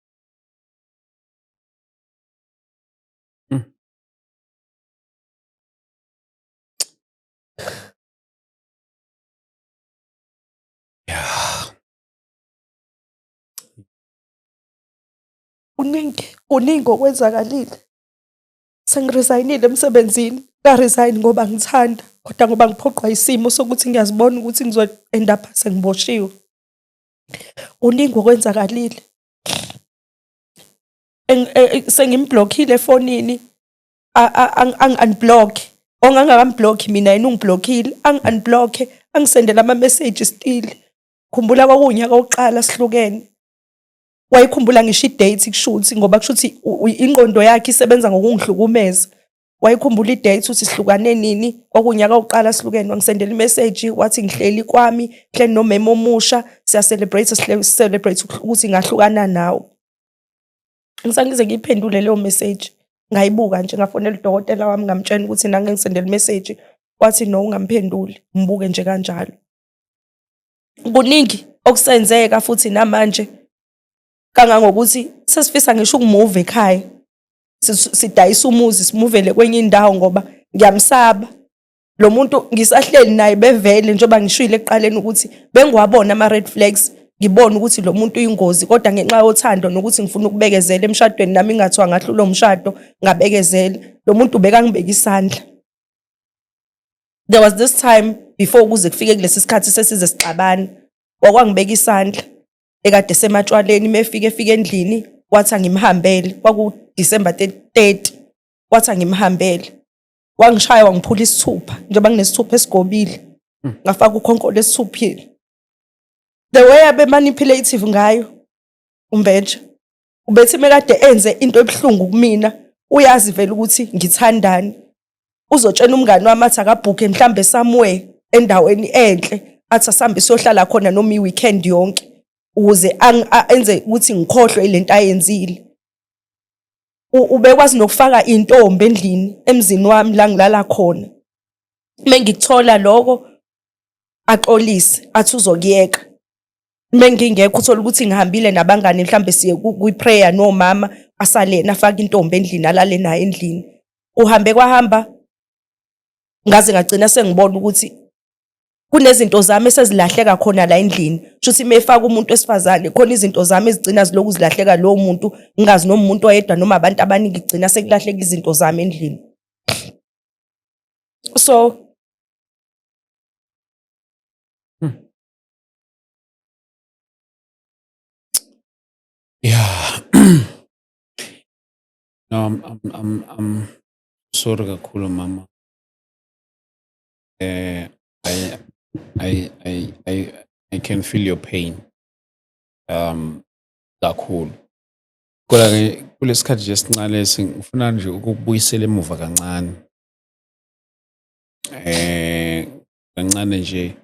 Yeah. Kuningi, kuningi okwenzakalile. Sengiresayinile emsebenzini, nga-resign ngoba ngithanda, kodwa ngoba ngiphoqwa isimo sokuthi ngiyazibona ukuthi ngizo-end up sengiboshiwe. Kuningi okwenzakalile. Sengimblockile efonini, angi-unblock. Ongangakamblock mina yena ungiblockile, angi-unblock, angisendele ama-message still. Khumbula kwakuwunyaka wokuqala sihlukene. Wayekhumbula ngisho i-date kushuthi ngoba kushuthi ingqondo yakhe isebenza ngokungihlukumeza. Wayekhumbula i-date ukuthi sihlukane nini, kwakuwunyaka wokuqala sihlukene. Wangisendela i-message wathi ngihleli kwami, ngihleli nomema omusha, siya-celebrate, celebrate ukuthi ngahlukana nawe. Ngisangize ngiyiphendule leyo message. Ngayibuka nje ngafonela udokotela wami ngamtshela ukuthi nange ngisendela i-message, wathi no ungamphenduli, ngibuke nje kanjalo. Kuningi okusenzeka futhi namanje kangangokuthi sesifisa ngisho ukumuva ekhaya, sidayisa umuzi simuvele kwenye indawo ngoba ngiyamsaba lo muntu ngisahleli naye. Bevele njengoba ngishilo ekuqaleni ukuthi bengiwabona ama-red flags, ngibona ukuthi lo muntu uyingozi, kodwa ngenxa yothando nokuthi ngifuna ukubekezela emshadweni nami ingathiwa ngahlula umshado, ngabekezela. Lo muntu ubekangibeka isandla. There was this time before kuze kufike kulesi sikhathi sesize sixabana, wakwangibeka isandla ekade sematshwaleni. Mefike efike endlini wathi angimhambele, kwaku December 30, wathi angimhambele, wangishaya wangiphula isithupha njengoba nginesithupha esigobile, ngafaka ukhonkolo esithuphile. The way abe manipulative ngayo umbeja, ubethi mekade enze into ebuhlungu kumina, uyazi vele ukuthi ngithandani, uzotshela umngani wami athi akabhukhe mhlambe somewhere endaweni enhle, athi asambe siyohlala khona noma i-weekend yonke, ukuze enze ukuthi ngikhohlwe ilento ayenzile. Ubekwazi nokufaka intombi endlini emzini wami la ngilala khona. Mengikuthola lokho axolise athi uzokuyeka. Mengingekho uthola ukuthi ngihambile nabangani mhlambe siye kwi-prayer nomama, asale nafaka intombi endlini alale naye endlini. Kuhambe kwahamba ngaze ngagcina sengibona ukuthi kunezinto zami esezilahleka khona la endlini. Shuthi mefaka umuntu wesifazane khona izinto zami ezigcina ziloku zilahleka, lowo muntu ngingazi noma umuntu oyedwa noma abantu abaningi, kugcina sekulahleka izinto zami endlini. So Yeah. No, I'm sorry kakhulu mama. Eh I can feel your pain. Kakhulu. Kodwa ke kulesikhathi nje esincane lesi ngifuna nje ukukubuyisela emuva kancane. Kancane nje,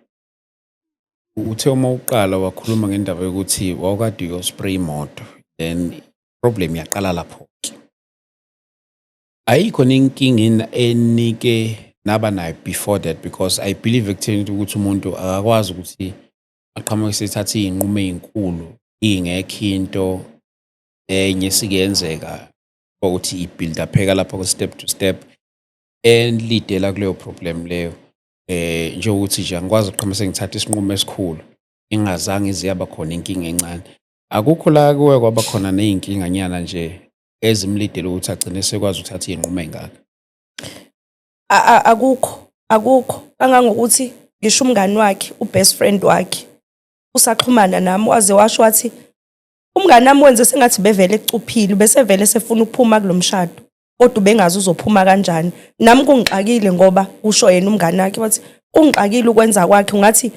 uthe uma uqala wakhuluma ngendaba yokuthi wawukade uyospray imoto, then problem yaqala lapho ke. Ayikho nenkinga enike naba nayo before that? Because I believe ekutheni ukuthi umuntu akakwazi ukuthi aqhamuke sethatha iy'nqumo ey'nkulu ingekho into enye esikuyenzeka ukuthi i-build up-eka lapho step to step elidela kuleyo problem leyo. Njengokuthi nje angikwazi ukuqhamuka sengithatha isinqumo esikhulu ingazange ize yaba khona inkinga encane. Akukho la kuwe kwaba khona ney'nkinga nyana nje ezimlidele ukuthi agcine sekwazi ukuthatha iy'nqumo ey'ngaka? Akukho, akukho. Kangangokuthi ngisho umngani wakhe, u-best friend wakhe, usaxhumana nami, waze washo wathi umngani wami wenze sengathi bevele ecuphile, bese vele sefuna ukuphuma kulo mshado, kodwa ubengazi uzophuma kanjani. Nami kungixakile ngoba kusho yena umngani wakhe, wathi kungixakile ukwenza kwakhe, ungathi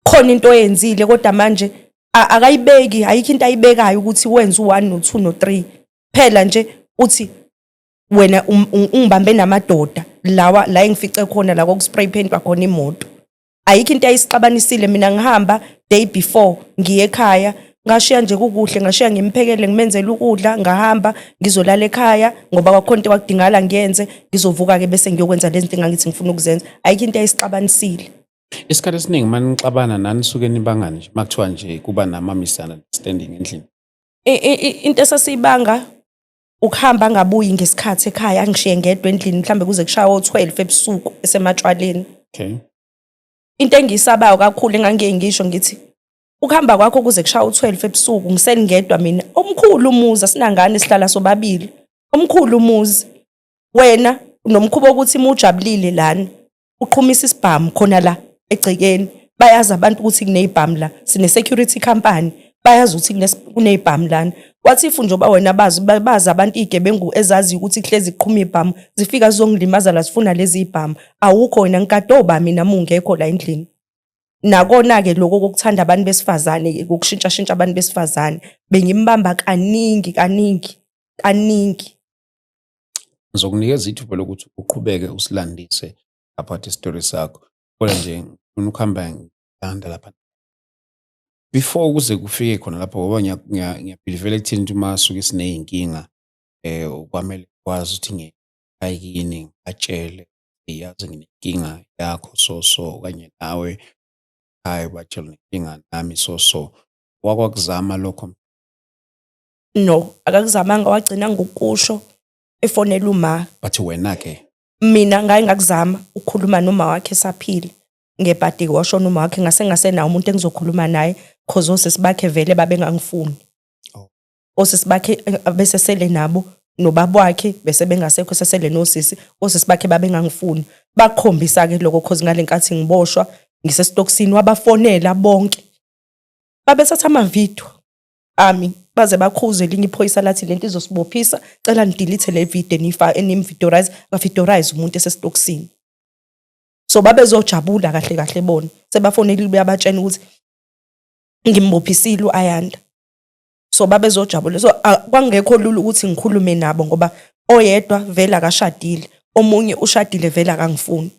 khona into oyenzile, kodwa manje akayibeki, ayikho into ayibekayo ukuthi wenze u-1 no-2 no-3. Phela nje uthi wena ungibambe namadoda lawa la engifice khona la kwaku-spray paintwa khona imoto. Ayikho into ayisixabanisile. Mina ngihamba day before ngiye ekhaya, ngashiya nje kukuhle, ngashiya ngimphekele, ngimenzele ukudla, ngahamba ngizolala ekhaya ngoba kwakhona into kwakudingala ngiyenze, ngizovuka-ke bese ngiyokwenza lezi zinto engangithi ngifuna ukuzenza. Ayikho into ayisixabanisile. Isikhathi esiningi uma nixabana nani suke nibangani nje, uma kuthiwa nje kuba nama-misunderstanding endlini? Into esasiyibanga ukuhamba angabuyi ngesikhathi ekhaya, angishiye ngedwa endlini, mhlambe kuze kushaye o-12 ebusuku esematshwaleni. Into engiyisabayo kakhulu, engangiye ngisho ngithi ukuhamba kwakho kuze kushaye u-12 ebusuku ngisengedwa mina, omkhulu umuzi, asinangane, sihlala sobabili, omkhulu umuzi, wena nomkhuba wokuthi uma ujabulile lana uqhumisa isibhamu khona la egcekeni, bayazi abantu ukuthi kuney'bhamu la, sine-security company, bayazi ukuthi kuney'bhamu lana. Wathi if njengoba wena bazi, bazi abantu iy'gebengu ezaziyo ukuthi kuhlezi kuqhuma iy'bhamu, zifika zizongilimaza la, zifuna lezi y'bhamu, awukho wena, ngikade oba mina uma ungekho la endlini. Nakona-ke lokho kokuthanda abantu besifazane, kokushintshashintsha abantu besifazane, bengimbamba kaningi kaningi kaningi. Ngizokunikeza ithuba lokuthi uqhubeke usilandise about isitori sakho. Kodwa nje ngifuna ukuhamba ngilanda lapha. Before kuze kufike khona lapho, ngoba ngiyabhilivela ekutheni ukuthi uma suke siney'nkinga kwamele kwazi ukuthi ngiye kini ngibatshele, yazi nginenkinga yakho so so, okanye nawe ekhaya ubatshele unenkinga nami so so. Wakwakuzama lokho? No, akakuzamanga, wagcina ngokusho efonela uma. But wena-ke? Mina ngaye ngakuzama ukukhuluma noma wakhe esaphila. Ngebhadi washona uma wakhe, ngase ngasenawo umuntu engizokhuluma naye, cause osisi bakhe vele babengangifuni. Osisi bakhe besesele nabo nobaba wakhe bese bengasekho, sesele nosisi, osisi bakhe babengangifuni. Bakhombisa-ke lokho, cause ngale nkathi ngiboshwa ngisesitokisini wabafonela bonke. Babethatha amavidiyo ami, baze bakhuze elinye iphoyisa lathi lento izosibophisa, cela ni-delete le video enimvidorize, bavidorize umuntu esesitokisini. So babezojabula kahle kahle bona sebafonelile uyabatshena ukuthi ngimbophisile u-Ayanda, so babezojabula. So kwangekho lula ukuthi ngikhulume nabo ngoba oyedwa vele akashadile, omunye ushadile vele akangifuni,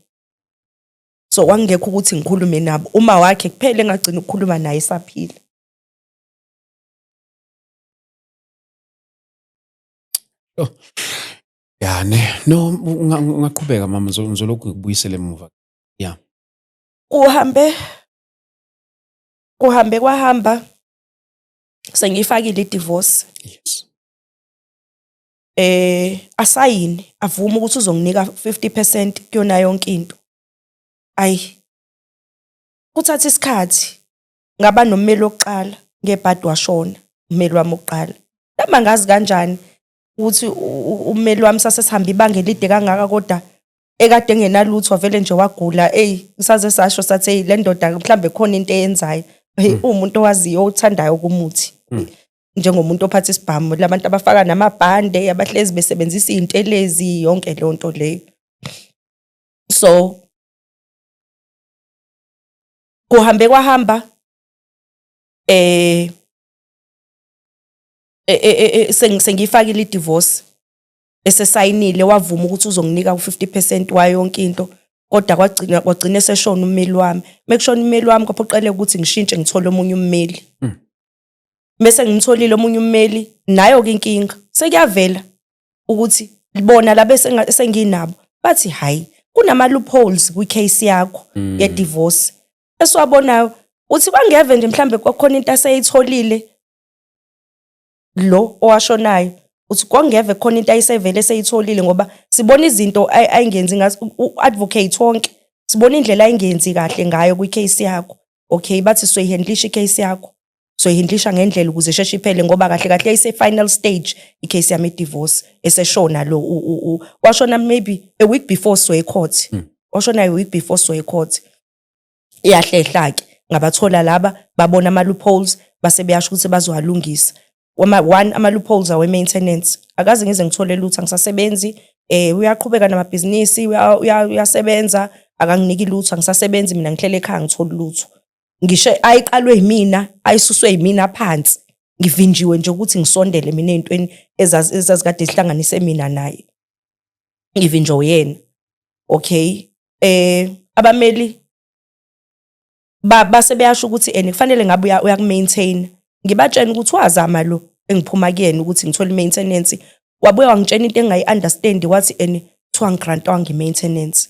so kwangekho ukuthi ngikhulume nabo. Uma wakhe kuphela engagcina ukukhuluma naye esaphila. Oh. Ya ne, no, ungaqhubeka mama, ngizolokhu ngikubuyisele emuva. Ya. Kuhambe kwahamba, sengiyifakile i-divorce. Asayini, avuma ukuthi uzonginika 50% kuyona yonke into. Ayi, kuthatha isikhathi, ngaba nommeli wokuqala, ngebhadi washona ummeli wami wokuqala. Noma ngazi kanjani ukuthi ummeli wami sasesihamba ibanga elide kangaka, kodwa ekade engenalutho, wavele nje wagula. Eyi, saze sasho sathi, hey, le ndoda mhlambe khona into eyenzayo. Hey, uwumuntu owaziyo, othandayo kumuthi, njengomuntu ophatha isibhamu, labantu abafaka namabhande, abahlezi besebenzisa iy'ntelezi, yonke leyo nto leyo. So kuhambe kwahamba, sengiyifakile i-divorce, esesayinile, wavuma ukuthi uzonginika u-50% wayo yonke into, kodwa kwagcina eseshona ummeli wami. Mekushona ummeli wami, kwaphoqeleka ukuthi ngishintshe, ngithole omunye ummeli. Bese ngimtholile omunye ummeli, nayo-ke inkinga sekuyavela ukuthi bona laba esenginabo bathi hayi, kunama-loopholes kwi-case yakho ye-divorce esiwabonayo. Uthi kwangeve nje mhlambe kwakhona into aseyitholile lo owashonayo, uthi kwangeve khona into ayisevele eseyitholile, ngoba sibona izinto ayingenzi ngazo u-advocate wonke, sibona indlela ayingenzi kahle ngayo kwi-case yakho. Okay, bathi soyihandlisha i-case yakho. Soyihandlisha ngendlela ukuze isheshe iphele, ngoba kahle kahle yayise-final stage i-case yami i-divorce, eseshona lo washona maybe a week before sizoya e-court. Washona a week before sizoya e-court. Iyahlehla-ke, ngabathola laba, babona ama-loopholes, base beyasho ukuthi bazowalungisa. One ama-loopholes awe-maintenance, akaze ngize ngithole lutho, angisasebenzi. Uyaqhubeka namabhizinisi, uyasebenza, akanginiki lutho, angisasebenzi mina, ngihlele ekhaya, ngitholi lutho. Ngisho ayiqalwe yimina, ayisuswe yimina phansi, ngivinjiwe nje ukuthi ngisondele mina ey'ntweni ezazikade zihlanganise mina naye, ngivinjwe uyena. Okay, abameli base beyasho ukuthi ene kufanele ngabe uyaku-maintain. Ngibatshena ukuthi wazama lo engiphuma kuyena ukuthi ngithole i-maintenance, wabuye wangitshena into engingayi-understand, wathi ene kuthiwa ngi-grantwanga i-maintenance.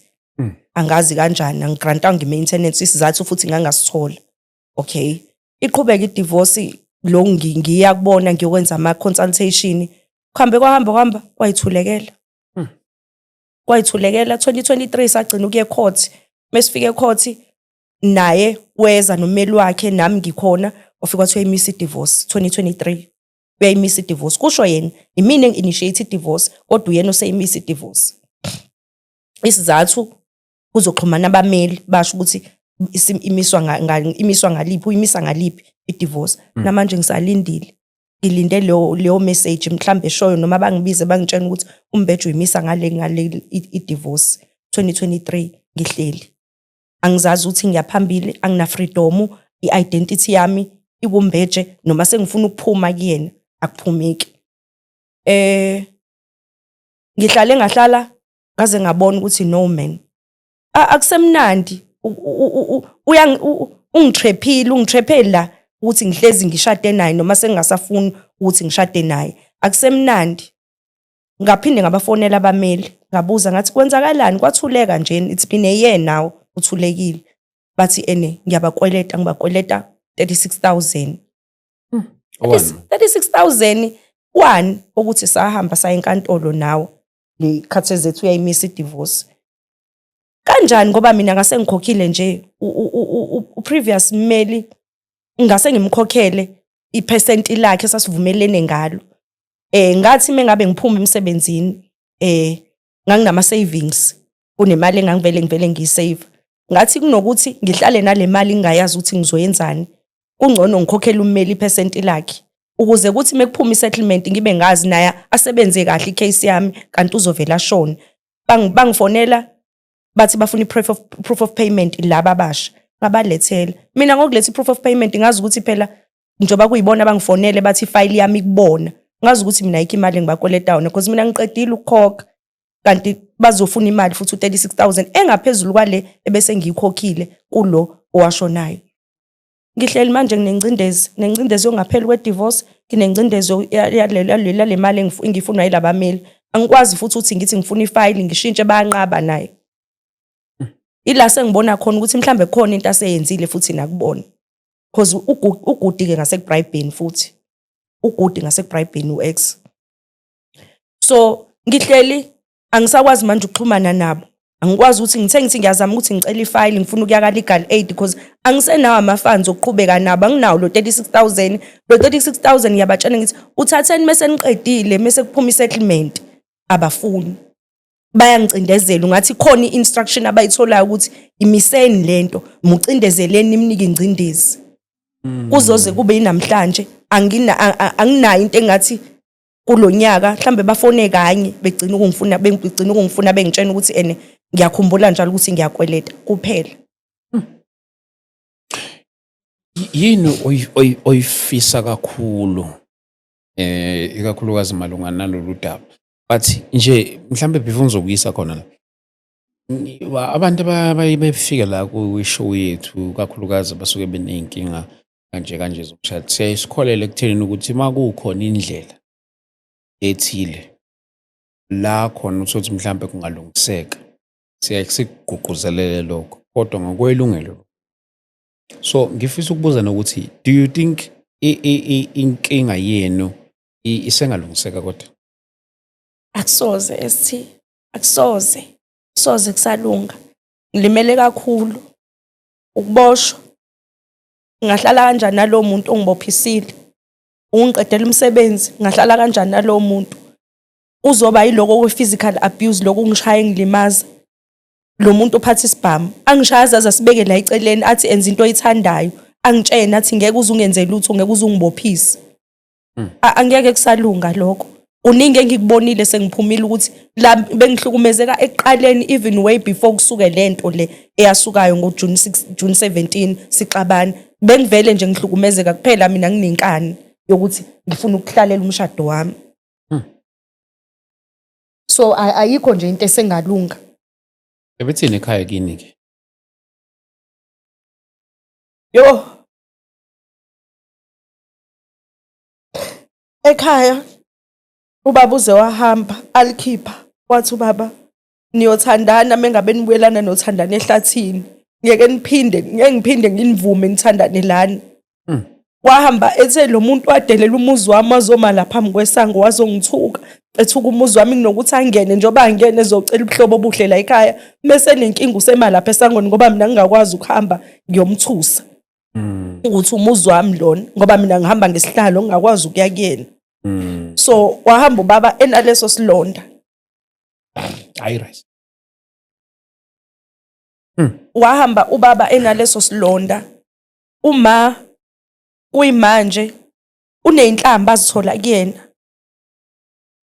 Angazi kanjani angi-grantwanga i-maintenance, isizathu futhi ngangasithola. Okay, iqhubeka i-divorce lo, ngiya kubona, ngiyokwenza ama-consultation, kuhambe kwahamba kwahamba, kwayithulekela. Kwayithulekela 2023, sagcina ukuya e-court. Mesifika e-court, naye weza nommeli wakhe, nami ngikhona, wafika wathi uyayimisa i-divorce 2023. Uyayimisa i-divorce, kusho yena. Imina engi-initiate i-divorce, kodwa uyena oseyimisa i-divorce. Isizathu, kuzoxhumana abameli, basho ukuthi imiswa ngaliphi, uyimisa ngaliphi i-divorce. Namanje ngisalindile, ngilinde leyo message mhlambe eshoyo, noma bangibize bangitshela ukuthi uMbeje uyimisa ngale i-divorce. 2023 ngihleli, angizazi ukuthi ngiyaphambili, angina freedom, i-identity yami ikuMbeje, noma sengifuna ukuphuma kuyena akuphumeki. Ngihlale ngahlala ngaze ngabona ukuthi no man, akusemnandi. Ungitrephile, ungitrephele la ukuthi ngihlezi ngishade naye noma sengingasafuni ukuthi ngishade naye, akusemnandi. Ngaphinde ngabafonela abameli, ngabuza ngathi kwenzakalani, kwathuleka nje, it's been a year now, uthulekile. Bathi ene ngiyabakweleta, ngibakweleta 36,000. Owani? 36,000 one, ukuthi sahamba saya enkantolo nawe ngikhathi zethu, uyayimisa i-divorce kanjani? Ngoba mina ngase ngikhokhile nje u-previous mmeli, ngase ngimkhokhele iphesenti lakhe sasivumelene ngalo. Ngathi mengabe ngiphuma emsebenzini, nganginama savings, kunemali engangivele ngivele ngiyi-save, ngathi kunokuthi ngihlale nale mali ngingayazi ukuthi ngizoyenzani, kungcono ngikhokhele ummeli iphesenti lakhe ukuze kuthi mekuphuma i-settlement ngibe ngazi, naye asebenze kahle i-case yami, kanti uzovela ashone. Bangifonela bathi bafuna i-proof of payment laba abasha, ngabalethela. Mina ngokuletha i-proof of payment, ngazi ukuthi phela njengoba kuyibona bangifonele bathi ifayili yami ikubona, ngazi ukuthi mina ayikho imali engibakweleta yona, because mina ngiqedile ukukhokha, kanti bazofuna imali futhi u-36,000 engaphezulu kwale ebese ngiyikhokhile kulo owashonayo. Ngihleli manje nginengcindezi, nengcindezi yongapheli kwe-divorce, nginengcindezi yale mali engifunwa yilabameli. Angikwazi futhi ukuthi ngithi ngifuna ifayili ngishintshe, bayanqaba naye. Ila sengibona khona ukuthi mhlambe khona into aseyenzile futhi nakubona, because u-good-ke ngaseku-bribeni, futhi u-good ngaseku-bribeni u-ex. So ngihleli, angisakwazi manje ukuxhumana nabo, angikwazi ukuthi ngithe ngithi ngiyazama ukuthi ngicela ifayili, ngifuna ukuya ka-legal aid, because angisenawo ama-funds okuqhubeka nabo, anginawo lo 36,000. Lo 36,000 ngiyabatshela ngithi uthatheni mese niqedile, mese kuphuma i-settlement. Abafuni, bayangicindezela, ungathi khona i-instruction abayitholayo ukuthi imiseni lento, mucindezeleni, nimnike ingcindezi. Kuzoze kube yinamhlanje anginayo into engathi kulonyaka mhlambe bafone kanye, begcina ukungifuna bengitshena ukuthi ene ngiyakhumbula njalo ukuthi ngiyakweleta kuphela. Yini oyifisa kakhulu, ikakhulukazi malunga nalolu daba? But nje mhlambe before ngizokuyisa khona la, abantu befika la kwi-show yethu, kakhulukazi basuke beney'nkinga kanje kanje zomshado, siyaye sikholele ekuthenini ukuthi uma kukhona indlela ethile la khona utholukuthi mhlampe kungalungiseka, siyaye sikugqugquzelele lokho, kodwa ngokwelungelo. So ngifisa ukubuza nokuthi do you think inkinga yenu isengalungiseka kodwa? Akusoze esithi, akusoze, soze kusalunga. Ngilimele kakhulu ukuboshwa. Ngingahlala kanjani nalowo muntu ongibophisile? Ungiqedela umsebenzi, ngingahlala kanjani nalowo muntu? Uzoba yiloko kwe-physical abuse, lokhu ungishaya engilimaza. Lo muntu uphatha isibhamu, angishaya azaze asibeke la eceleni, athi enza into oyithandayo, angitshene athi ngeke uze ungenze lutho, ngeke uze ungibophise. Angeke kusalunga lokho. Kuningi engikubonile sengiphumile ukuthi la bengihlukumezeka ekuqaleni, even way before kusuke lento le eyasukayo ngo-June 6, June 17 sixabana. Bengivele nje ngihlukumezeka kuphela, mina nginenkani yokuthi ngifuna ukuhlalela umshado wami. So ayikho nje into esengalunga. Bebethini ekhaya kini ke? Yo. Ekhaya ubaba uze wahamba alikhipha, wathi ubaba niyothandana mengabe nibuyelana, nothandana ehlathini, ngeke niphinde, ngeke ngiphinde nginivume nithandane lana. Wahamba ethe lo muntu wadelela umuzi wami, wazoma la phambi kwesango, wazongithuka, ethuka umuzi wami kunokuthi angene njengoba angene ezocela ubuhlobo obuhle la ekhaya, mese nenkinga usema lapha esangweni ngoba mina ngingakwazi ukuhamba ngiyomthusa ukuthi umuzi wami lona, ngoba mina ngihamba ngesihlalo, ngingakwazi ukuya kuyena. So wahamba ubaba enaleso silonda. Hayi, right. Wahamba ubaba enaleso silonda. Uma kuyimanje uneyinhlamba azithola kuyena,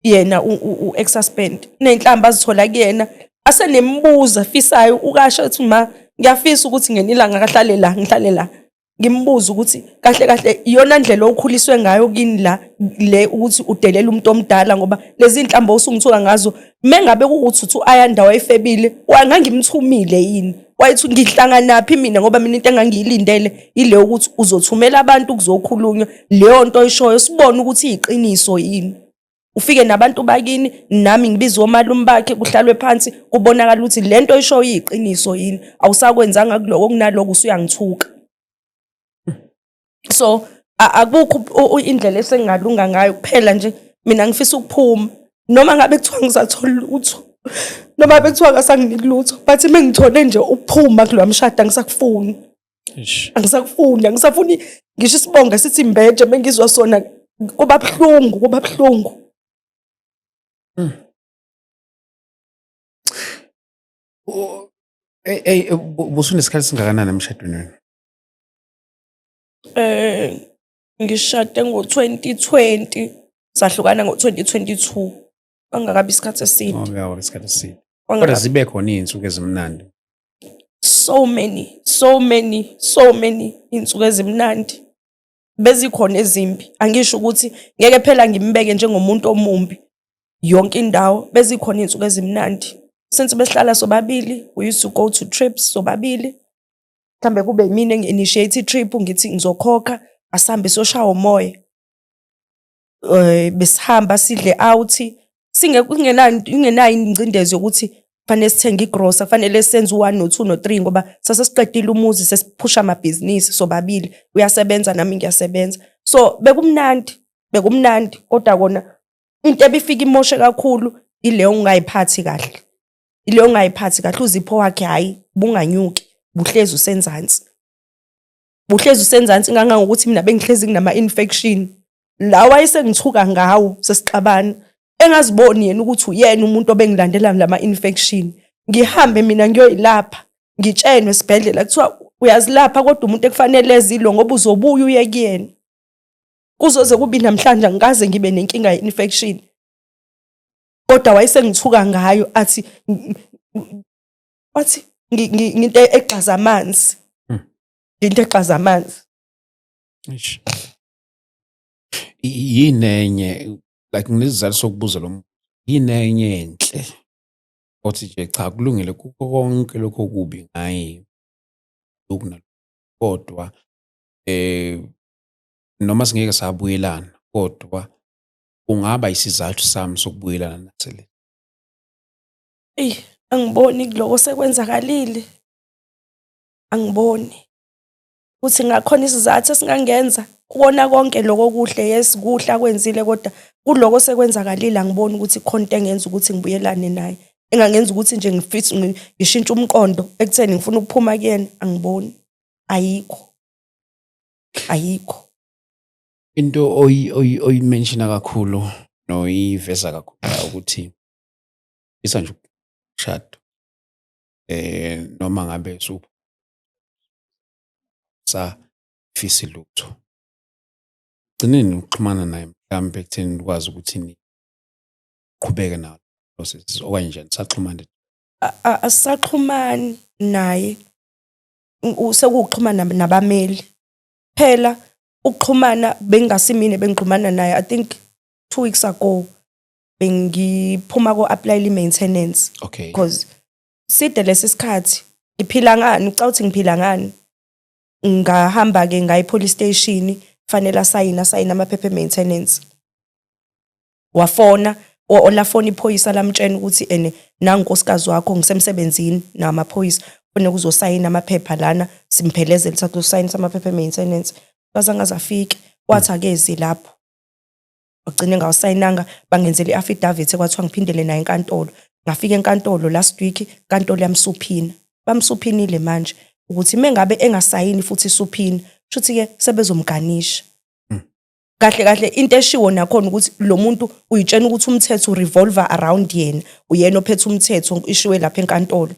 yena u-ex-husband uneyinhlamba azithola kuyena, asenemibuzo afisayo ukasho ethi, "Ma, ngiyafisa ukuthi ngelinye ilanga akahlale la, ngihlale la, ngimbuze ukuthi kahle kahle iyona ndlela okhuliswe ngayo kini la le, ukuthi udelela umuntu omdala, ngoba lezi inhlambo osungithuka ngazo, mengabe kuwukuthi uthi u-Ayanda wayefebile, wangangimthumile yini? Wayethi ngihlanganaphi mina? Ngoba mina into engangiyilindele ile ukuthi uzothumela abantu kuzokhulunywa leyo nto oyishoyo, sibone ukuthi iyiqiniso yini, ufike nabantu bakini, nami ngibize omalume bakhe, kuhlalwe phansi, kubonakala ukuthi le nto oyishoyo iyiqiniso yini. Awusakwenzanga kuloko, kunaloko usuyangithuka." So akukho indlela esengingalunga ngayo, kuphela nje mina ngifisa ukuphuma, noma ngabe kuthiwa ngizathola lutho, noma bekuthiwa akasanginiki lutho, but uma ngithole nje ukuphuma kulowa mshado, angisakufuni. Eish. Angisakufuni, angisafuni ngisho isibongo esithi Mbeje. Mengizwa sona kuba buhlungu, kuba buhlungu. Busunesikhathi singakanani emshadweni wena? Ngishade ngo-2020, sahlukana ngo-2022, kwangakabi isikhathi eside. Oh, isikhathi eside. Kodwa zibe khona iy'nsuku ezimnandi. So many, so many, so many iy'nsuku ezimnandi. Bezikhona ezimbi, angisho ukuthi ngeke phela ngimbeke njengomuntu omumbi yonke indawo. Bezikhona iy'nsuku ezimnandi since besihlala sobabili. We used to go to trips sobabili, mhlambe kube yimina engi-initiate i-trip, ngithi ngizokhokha, asihambe siyoshaya umoya. Besihamba sidle out, singenayo ingcindezi yokuthi kufanele sithenge igrosa, kufanele senze u-one no-two no-three, ngoba sasesiqedile umuzi, sesiphusha amabhizinisi sobabili, uyasebenza nami ngiyasebenza. So bekumnandi, bekumnandi, kodwa kona into ebifika imoshe kakhulu ileyo ongayiphathi kahle, ileyo ongayiphathi kahle. Uzipho wakhe, hhayi, bunganyuki, buhlezi usenzansi, buhlezi usenzansi, kangangokuthi mina bengihlezi nginama-infection lawa ayesengithuka ngawo sesixabana, engaziboni yena ukuthi uyena umuntu obengilandela lama-infection. Ngihambe mina ngiyoyilapha, ngitshenwe esibhedlela, kuthiwa uyazilapha kodwa umuntu ekufanele ezilo ngoba uzobuya uye kuyena. Kuzoze kubi namhlanje angikaze ngibe nenkinga ye-infection, kodwa wayesengithuka ngayo, athi, wathi nginto egxaza amanzi, into egxaza amanzi. Eish. Yini enye, like nginesizathu sokubuza lo mbuzo, yini enye enhle othi nje cha, kulungile kukho konke lokho okubi ngaye, lokhu nalokhu, kodwa noma singeke sabuyelana, kodwa kungaba isizathu sami sokubuyelana naso le? Eyi, angiboni kuloko sekwenzakalile, angiboni ukuthi ngakhona isizathu esingangenza kubona konke lokho okuhle. Yes, kuhle akwenzile, kodwa kuloko sekwenzakalile angiboni ukuthi khona into engenza ukuthi ngibuyelane naye, engangenza ukuthi nje ngifise ngishintshe umqondo ekutheni ngifuna ukuphuma kuyena. Angiboni, ayikho. Ayikho. Into oyi-mentiona kakhulu noyiveza kakhulu la ukuthi isa nje umshado, noma ngabe usafisi lutho, gcineni ukuxhumana naye mhlampe ekutheni ukwazi ukuthi niqhubeke nawo process, okanye nje nisaxhumane? Asisaxhumani naye. Sekuwukuxhumana nabameli phela. Ukuxhumana bengingasimine, bengixhumana naye, I think 2 weeks ago bengiphuma ko-applyela i-maintenance because side lesi sikhathi, ngiphila ngani? Ucabanga ukuthi ngiphila ngani? Ngahamba-ke ngaya e-police station, fanele asayine, asayine amaphepha e-maintenance. Wafona, olafona iphoyisa, lamtshela ukuthi ene nangunkosikazi wakho, ngisemsebenzini namaphoyisa, kufanele uzosayina amaphepha lana, simphelezele thatha usayinisa amaphepha e-maintenance. Bazange afike, wathi akezi lapho, wagcine ngawasayinanga. Bangenzela i-affidavit, ekwathiwa ngiphindele naye enkantolo. Ngafika enkantolo last week, inkantolo yam-subpoena. Bam-subpoenile manje ukuthi mengabe engasayini futhi i-subpoena, shuthi-ke sebezomganisha. Kahle kahle into eshiwo nakhona ukuthi lo muntu uyitshena ukuthi umthetho urevolve around yena, uyena ophethe umthetho, ishiwe lapha enkantolo,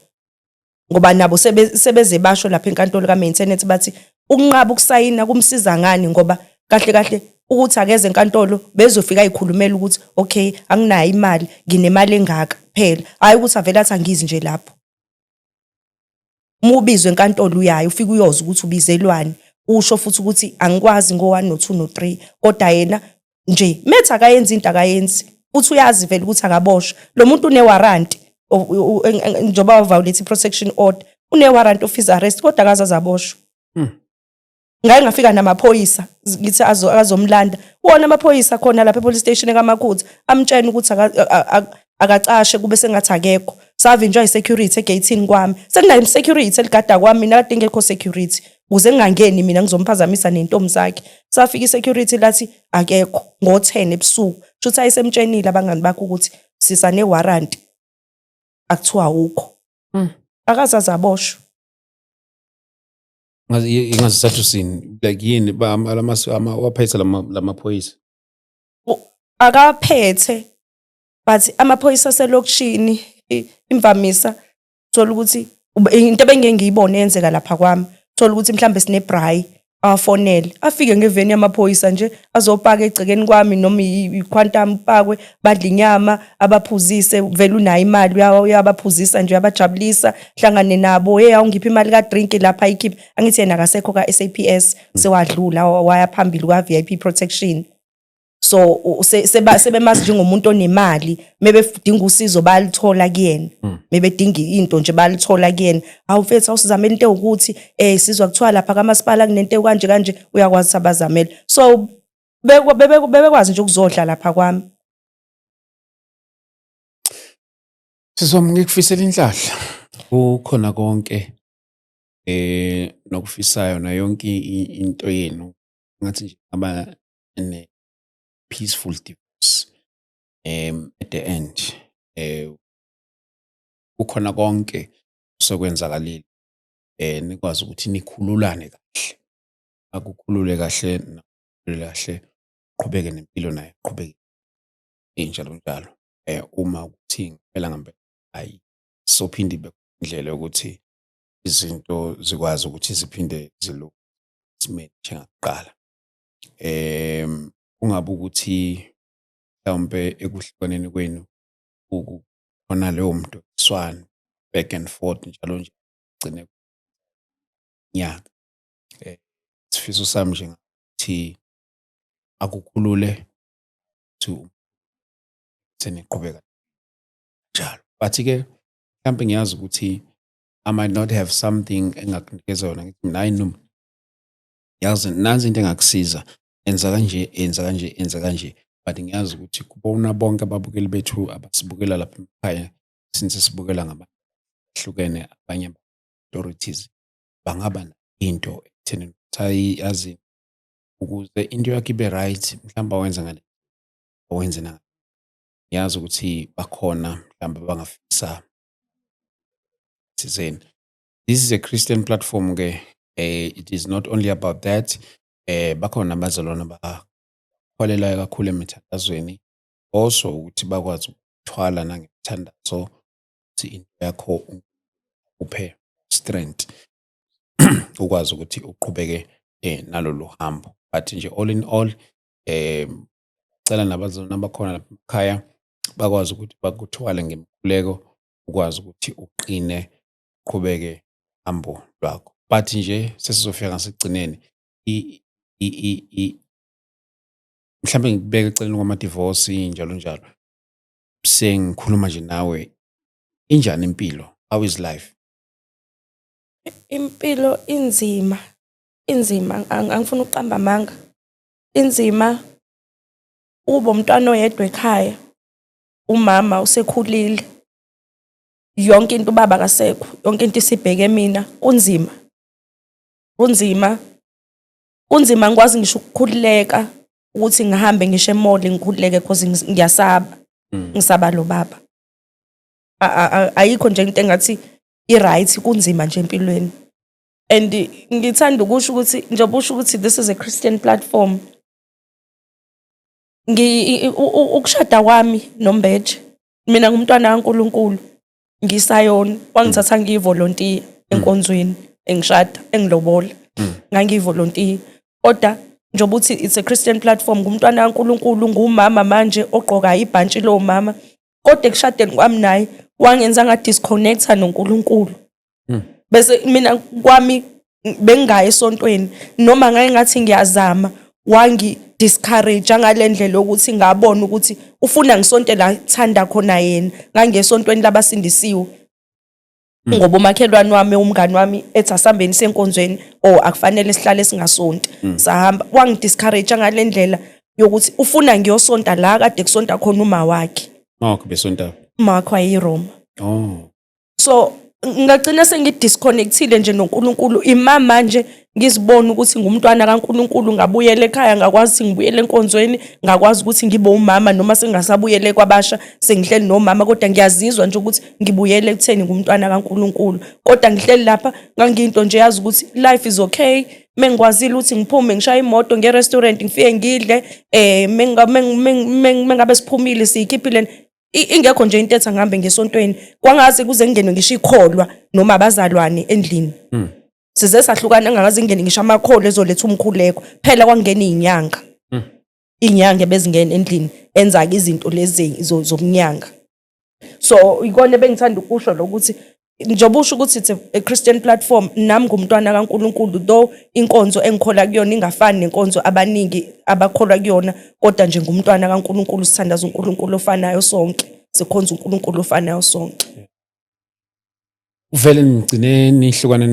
ngoba nabo sebeze basho lapha enkantolo ka-maintenance, bathi ukunqaba ukusayina kumsiza ngani, ngoba kahle kahle ukuthi akeze enkantolo bezofika ayikhulumela ukuthi okay, anginayo imali, nginemali engaka phela, hhayi ukuthi avele athi angizi nje lapho. Uma ubizwe enkantolo uyayo, ufike uyoza ukuthi ubizelwani, usho futhi ukuthi angikwazi ngo-one, no-two, no-three, kodwa yena nje methi akayenzi into, akayenzi, futhi uyazi vele ukuthi akaboshwa lo muntu. Une-warrant njengoba wa-violate i-protection order, une-warrant of his arrest, kodwa akaze azaboshwa. Ngake ngafika namaphoyisa, ngithi azomlanda wona amaphoyisa khona lapha e-police station eKaMakhutha, amtshela ukuthi akacashe, kube sengathi akekho. Savinjwa i-security egeyithini kwami, sekunayo security eligada kwami, mina kade ingekho security ukuze ngingangeni mina ngizomphazamisa nentombi zakhe. Safika i-security lathi akekho ngo-10 ebusuku, shuthi ayisemtshenile abangani bakhe ukuthi sisane-warrant, akuthiwa awukho. Akaze azaboshwa. Ingazizathu sini, like yini waphethe lamaphoyisa? Akaphethe, but amaphoyisa aselokishini imvamisa thola ukuthi into ebengeke ngiyibone yenzeka lapha kwami, thola ukuthi mhlambe sine-braai, awafonele, afike ngeveni yamaphoyisa nje, azopaka egcekeni kwami noma i-Quantum, pakwe, badle inyama, abaphuzise. Vele unayo imali, uyabaphuzisa nje, uyabajabulisa, hlangane nabo, hey, awungiphi imali ka-drink lapha, ayikhiphe. Angithi yena akasekho ka-SAPS, sewadlula waya phambili kwa-VIP Protection, so sebemazi njengomuntu onemali. Mebedinga usizo bayalithola kuyena, mebedinga into nje bayalithola kuyena. Awu mfethu, awusizamele into ewukuthi, sizwa kuthiwa lapha kamasipala kunento kanje kanje, uyakwazi ukuthi abazamele. So bebekwazi nje ukuzodla lapha kwami. Sisi wami, ngikufisela inhlahla kukhona konke nokufisayo nayo yonke into yenu. Ngathi nje ngaba ne peaceful divorce at the end. Kukhona konke sekwenzakalile, nikwazi ukuthi nikhululane kahle, akukhulule kahle nakukhulule kahle, qhubeke nempilo naye qhubeke njalo njalo. Uma ukuthi ngempela ngempela hayi, sophinde ibe indlela yokuthi izinto zikwazi ukuthi ziphinde zilunge esimeni njengakuqala. Kungabe ukuthi mhlawumpe ekuhlukaneni kwenu kukhona leyo mdonsiswano back and forth njalo nje, gcine nyaka. Isifiso sami nje ukuthi akukhulule to seniqhubeka njalo. But-ke mhlampe ngiyazi ukuthi I might not have something engakunikeza yona, ngithi mina, hayi no, yazi nansi into engakusiza, enza kanje, enza kanje, enza kanje, but ngiyazi ukuthi kubona bonke ababukeli bethu abasibukela lapha emakhaya, since sibukela ngabantu ahlukene, abanye authorities bangaba into ekutheni ukuthi hayi, yazi ukuze into yakho ibe right, mhlawumbe awenze ngale, awenze na. Ngiyazi ukuthi bakhona mhlawumbe abangafisa thizeni. This is a Christian platform ke, it is not only about that. Bakhona abazalwane abakholelwayo kakhulu emithandazweni, also ukuthi bakwazi ukuthwala nangemthandazo ukuthi into yakho uphe strength, ukwazi ukuthi uqhubeke nalolu hambo. But nje all in all, cela nabazalwane abakhona lapha ekhaya bakwazi ukuthi bakuthwale ngemikhuleko, ukwazi ukuthi uqine, uqhubeke hambo lwakho. But nje sesizofika ngasekugcineni, mhlambe ngikubeke eceleni kwama-divorce, njalo njalo. Sengikhuluma nje nawe, injani impilo? How is life? Impilo inzima, inzima, angifuni ukuqamba amanga. Inzima ukuba umntwana oyedwa ekhaya, umama usekhulile, yonke into, ubaba akasekho, yonke into isibheke mina, kunzima. Kunzima. Kunzima, ngikwazi ngisho ukukhululeka ukuthi ngihambe ngisho e-mall ngikhululeke because ngiyasaba. Ngisaba lo baba. Ayikho nje into engathi i-right, kunzima nje empilweni. And ngithanda ukusho ukuthi njengoba usho ukuthi this is a Christian platform. Ukushada kwami noMbeje, mina ngumntwana kaNkulunkulu, ngisayona, wangithatha ngiyivolontiya enkonzweni, engishada, engilobola. Ngangiyivolontiya. Kodwa njengoba uthi it's a Christian platform, ngumntwana kaNkulunkulu, ngumama manje ogqoka ibhantshi lomama. Kodwa ekushadeni kwami naye wangenza nga-disconnecta noNkulunkulu. Bese mina kwami bengingayi esontweni, noma ngake ngathi ngiyazama, wangi-discourage ngale ndlela yokuthi ngabona ukuthi ufuna ngisonte la thanda khona yena. Ngangiye esontweni labasindisiwe ngoba umakhelwane wami, umngani wami, ethi asambeni senkonzweni or akufanele sihlale singasonti. Sahamba, wangi-discourage ngale ndlela yokuthi ufuna ngiyosonta la kade kusonta khona uma wakhe. Mawakhe besonta? Uma wakhe wayeyiRoma. Oh. So ngagcina sengidisconnectile nje noNkulunkulu. Ima manje ngizibona ukuthi ngumntwana kaNkulunkulu, ngabuyela ekhaya, ngakwazi ukuthi ngibuyele enkonzweni, ngakwazi ukuthi ngibe umama noma sengasabuyele kwabasha, sengihleli nomama, kodwa ngiyazizwa nje ukuthi ngibuyele ekutheni ngumntwana kaNkulunkulu. Kodwa ngihleli lapha ngangiyinto nje yazi ukuthi life is okay. Mengikwazile ukuthi ngiphume, ngishaye imoto nge-restaurant, ngifike ngidle, mengabe siphumile siyikhiphile, ingekho nje into ethi angihambe ngesontweni. Kwangaze kuze kungenwe ngisho ikholwa noma abazalwane endlini. Size sahlukana engakaze ngingene ngisho amakholwa ezoletha umkhuleko. Phela kwangena iy'nyanga. Iy'nyanga ebezingena endlini, enza-ke izinto lezi zokunyanga. So ikona ebengithanda ukusho lokuthi njengoba usho ukuthi it's a Christian platform, nami ngumntwana kaNkulunkulu, though inkonzo engikholwa kuyona ingafani nenkonzo abaningi abakholwa kuyona, kodwa nje ngumntwana kaNkulunkulu, sithandaza uNkulunkulu ofanayo sonke, sikhonza uNkulunkulu ofanayo sonke. Vele nigcine nihlukane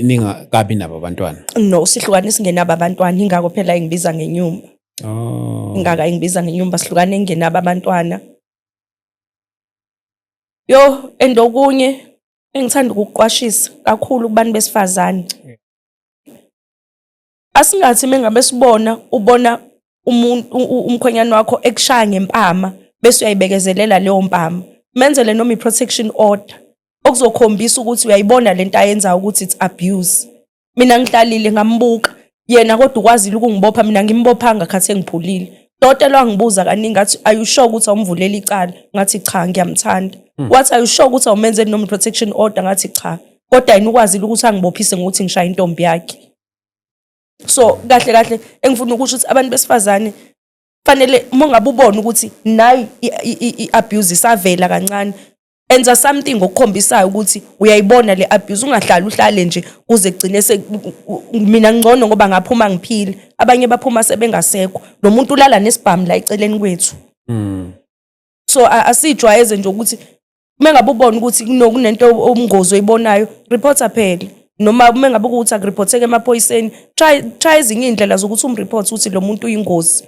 ningakabi nabo abantwana? No, sihlukane singenabo abantwana, ingako phela engibiza ngenyumba. Oh. Ingaka engibiza ngenyumba, sihlukane engenabo abantwana. Yo, and okunye engithanda ukuqwashisa kakhulu kubantu besifazane. Asingathi mengabe sibona ubona umuntu umkhwenyana wakho ekushaya ngempama bese uyayibekezelela leyo mpama. Menzele noma i-protection order okuzokhombisa ukuthi uyayibona lento ayenzayo ukuthi it's abuse. Mina ngihlalile ngambuka yena, kodwa ukwazile ukungibopha, mina ngimbophanga khathi engiphulile. Dokotela wangibuza kaningi, athi, "Are you sure ukuthi awumvuleli icala?" Ngathi, "Cha, ngiyamthanda." Wathi, "Are you sure ukuthi awumenzeli noma i-protection order?" Ngathi, "Cha." Kodwa yena ukwazile ukuthi angibophise ngokuthi ngishaya intombi yakhe. So kahle kahle engifuna ukusho ukuthi abantu besifazane fanele uma ungabe ubona ukuthi nayi i-abuse isavela kancane, enza something okukhombisayo ukuthi uyayibona le abuse. Ungahlali uhlale nje kuze kugcine se mina ngcono ngoba ngaphuma ngiphile, abanye baphuma sebengasekho. Lo muntu ulala nesibhamu la eceleni kwethu. So asijwayeze nje ukuthi uma ngabe ubona ukuthi kunento omngozi oyibonayo, reporta phela, noma uma ngabe ukuthi akuriphotheke emaphoyiseni, try ezinye iy'ndlela zokuthi umreport ukuthi lo muntu uyingozi.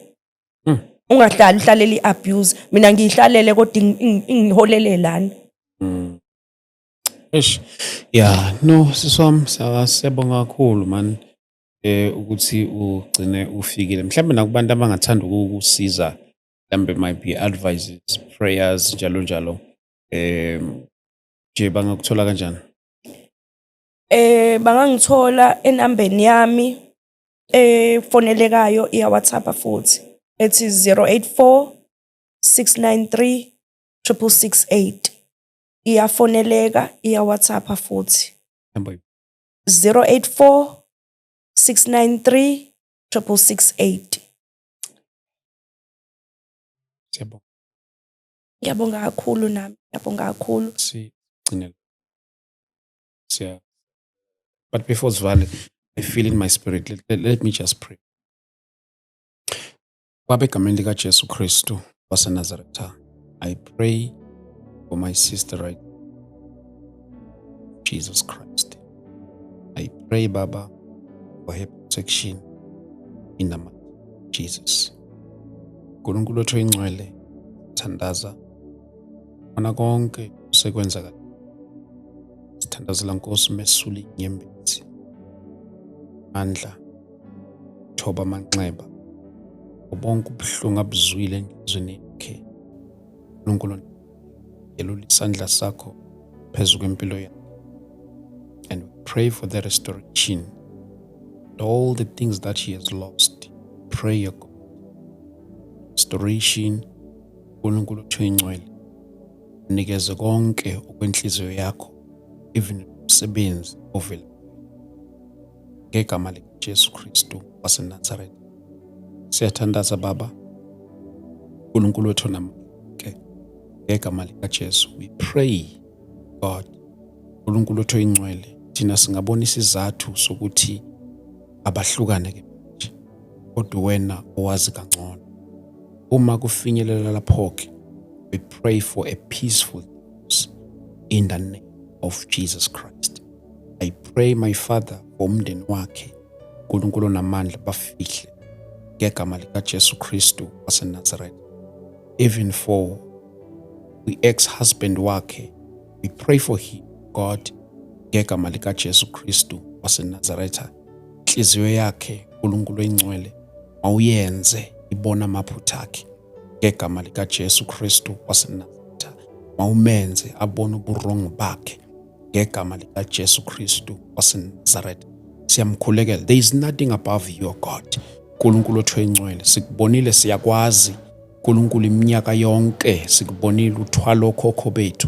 Ungahlali uhlalele i-abuse. Mina ngiyihlalele kodwa ingiholele lana. Eish. Yeah, no, siswami, siyabonga kakhulu man ukuthi ugcine ufikile. Mhlawumbe nakubantu abangathanda ukukusiza, mhlawumbe might be advices, prayers, njalo njalo. Nje bangakuthola kanjani? Bangangithola enambeni yami. Efonelekayo, iya WhatsApp futhi, ethi 084 693 6668. Iyafoneleka, iya WhatsApp futhi. Number. 084 693 6668. Siyabonga. Ngiyabonga kakhulu nami, ngiyabonga kakhulu. Sigcine siya, but before sivale, I feel in my spirit, let me just pray. Baba, egameni likaJesu Kristu waseNazaretha, I pray for my sister, right, Jesus Christ. I pray, Baba, for her protection in the mighty name of Jesus. Nkulunkulu wethu oyingcwele, thandaza khona konke osekwenzakala. Sithandazela, Nkosi, mesule inyembezi, amandla, thoba amanxeba, bonke ubuhlungu abuzwile enhliziyweni yakhe. Nkulunkulu, yelula isandla sakho phezu kwempilo yakhe, and we pray for the restoration and all the things that she has lost. Pray your God restoration. Nkulunkulu oyingcwele, nikeze konke okwenhliziyo yakho, even umsebenzi ovela ngegama likaJesu Kristu waseNazaretha. Siyathandaza, Baba, uNkulunkulu wethu namke, ngegama likaJesu. We pray, God, uNkulunkulu wethu oyingcwele, thina singabona isizathu sokuthi abahlukane ke manje, kodwa wena owazi kangcono. Uma kufinyelela lapho-ke, we pray for a peaceful divorce in the name of Jesus Christ. I pray, my Father, for umndeni wakhe. uNkulunkulu onamandla, bafihle ngegama likaJesu Kristu waseNazaretha. Even for the ex-husband wakhe, we pray for him, God, ngegama likaJesu Kristu waseNazaretha. Inhliziyo yakhe, uNkulunkulu oyingcwele, mawuyenze ibona amaphutha akhe ngegama likaJesu Kristu waseNazaretha. Mawumenze abone ubu-wrong bakhe ngegama likaJesu Kristu waseNazaretha. Siyamkhulekela. There is nothing above you, God. uNkulunkulu wethu oyingcwele, sikubonile, siyakwazi, uNkulunkulu, iminyaka yonke sikubonile uthwala okhokho bethu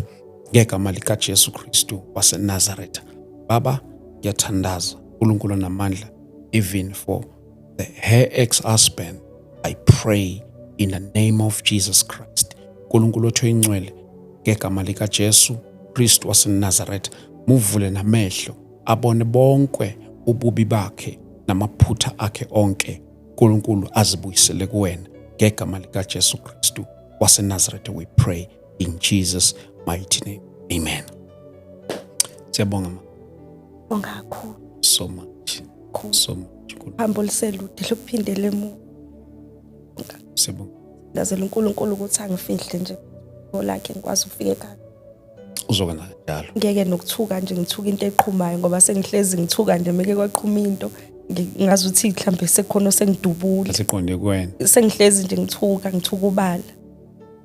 ngegama likaJesu Kristu waseNazaretha. Baba, ngiyathandaza, uNkulunkulu namandla, even for her ex-husband, I pray in the name of Jesus Christ. uNkulunkulu wethu oyingcwele, ngegama likaJesu Kristu waseNazaretha, muvule namehlo abone bonke ububi bakhe namaphutha akhe onke. uNkulunkulu azibuyisele kuwena ngegama likaJesu Kristu waseNazaretha. We pray in Jesus' mighty name, amen. Siyabonga, ma. Bonga kakhulu. So much. Kakhulu. So much. Uhambo oluselude lokuphindela emuva. Siyabonga. Ndazela uNkulunkulu ukuthi angifihle nje lakhe, ngikwazi ukufika ekhaya. Uzokwenza kanjalo. Ngeke nokuthuka nje, ngithuka into eqhumayo, ngoba sengihlezi ngithuka nje meke kwaqhuma into, ngazuthi mhlambe sekukhona osengidubule. Asiqonde kuwena. Sengihlezi nje ngithuka, ngithuka ubala.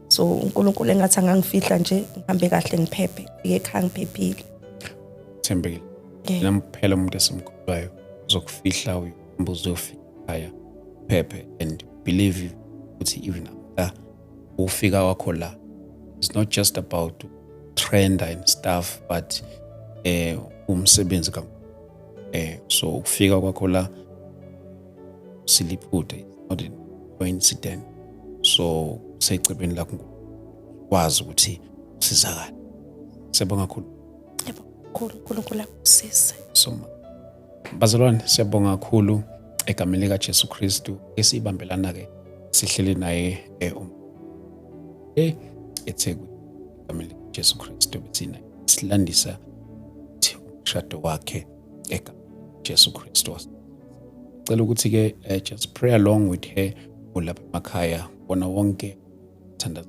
So uNkulunkulu engathi angangifihla nje, ngihambe kahle, ngiphephe, ngifike ekhaya ngiphephile. Thembekile. Yeah. Nami kuphela umuntu esimkholwayo uzokufihla, uyombuzo, uzofika ekhaya phephe, and believe ukuthi even after ufika kwakho la, it's not just about trend and stuff, but umsebenzi ka so ukufika kwakho la siliphutha, it's not a coincidence. So secebeni lakho kwazi ukuthi usizakala. Siyabonga kakhulu. Yebo, kakhulu. uNkulunkulu akusise. So much. Bazalwane, siyabonga kakhulu egameni likaJesu Kristu. Esibambelana ke sihleli naye eThekwini, egameni likaJesu Kristu, bethina silandisa ukuthi umshado wakhe egameni likaJesu Kristu. Cela ukuthi ke just pray along with her ulapha emakhaya, bona wonke thandaza.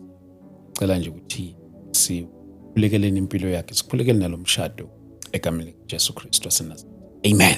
Cela nje ukuthi sikhulekeleni impilo yakhe, sikhulekele nalomshado egameni likaJesu Kristu waseNazaretha. Amen.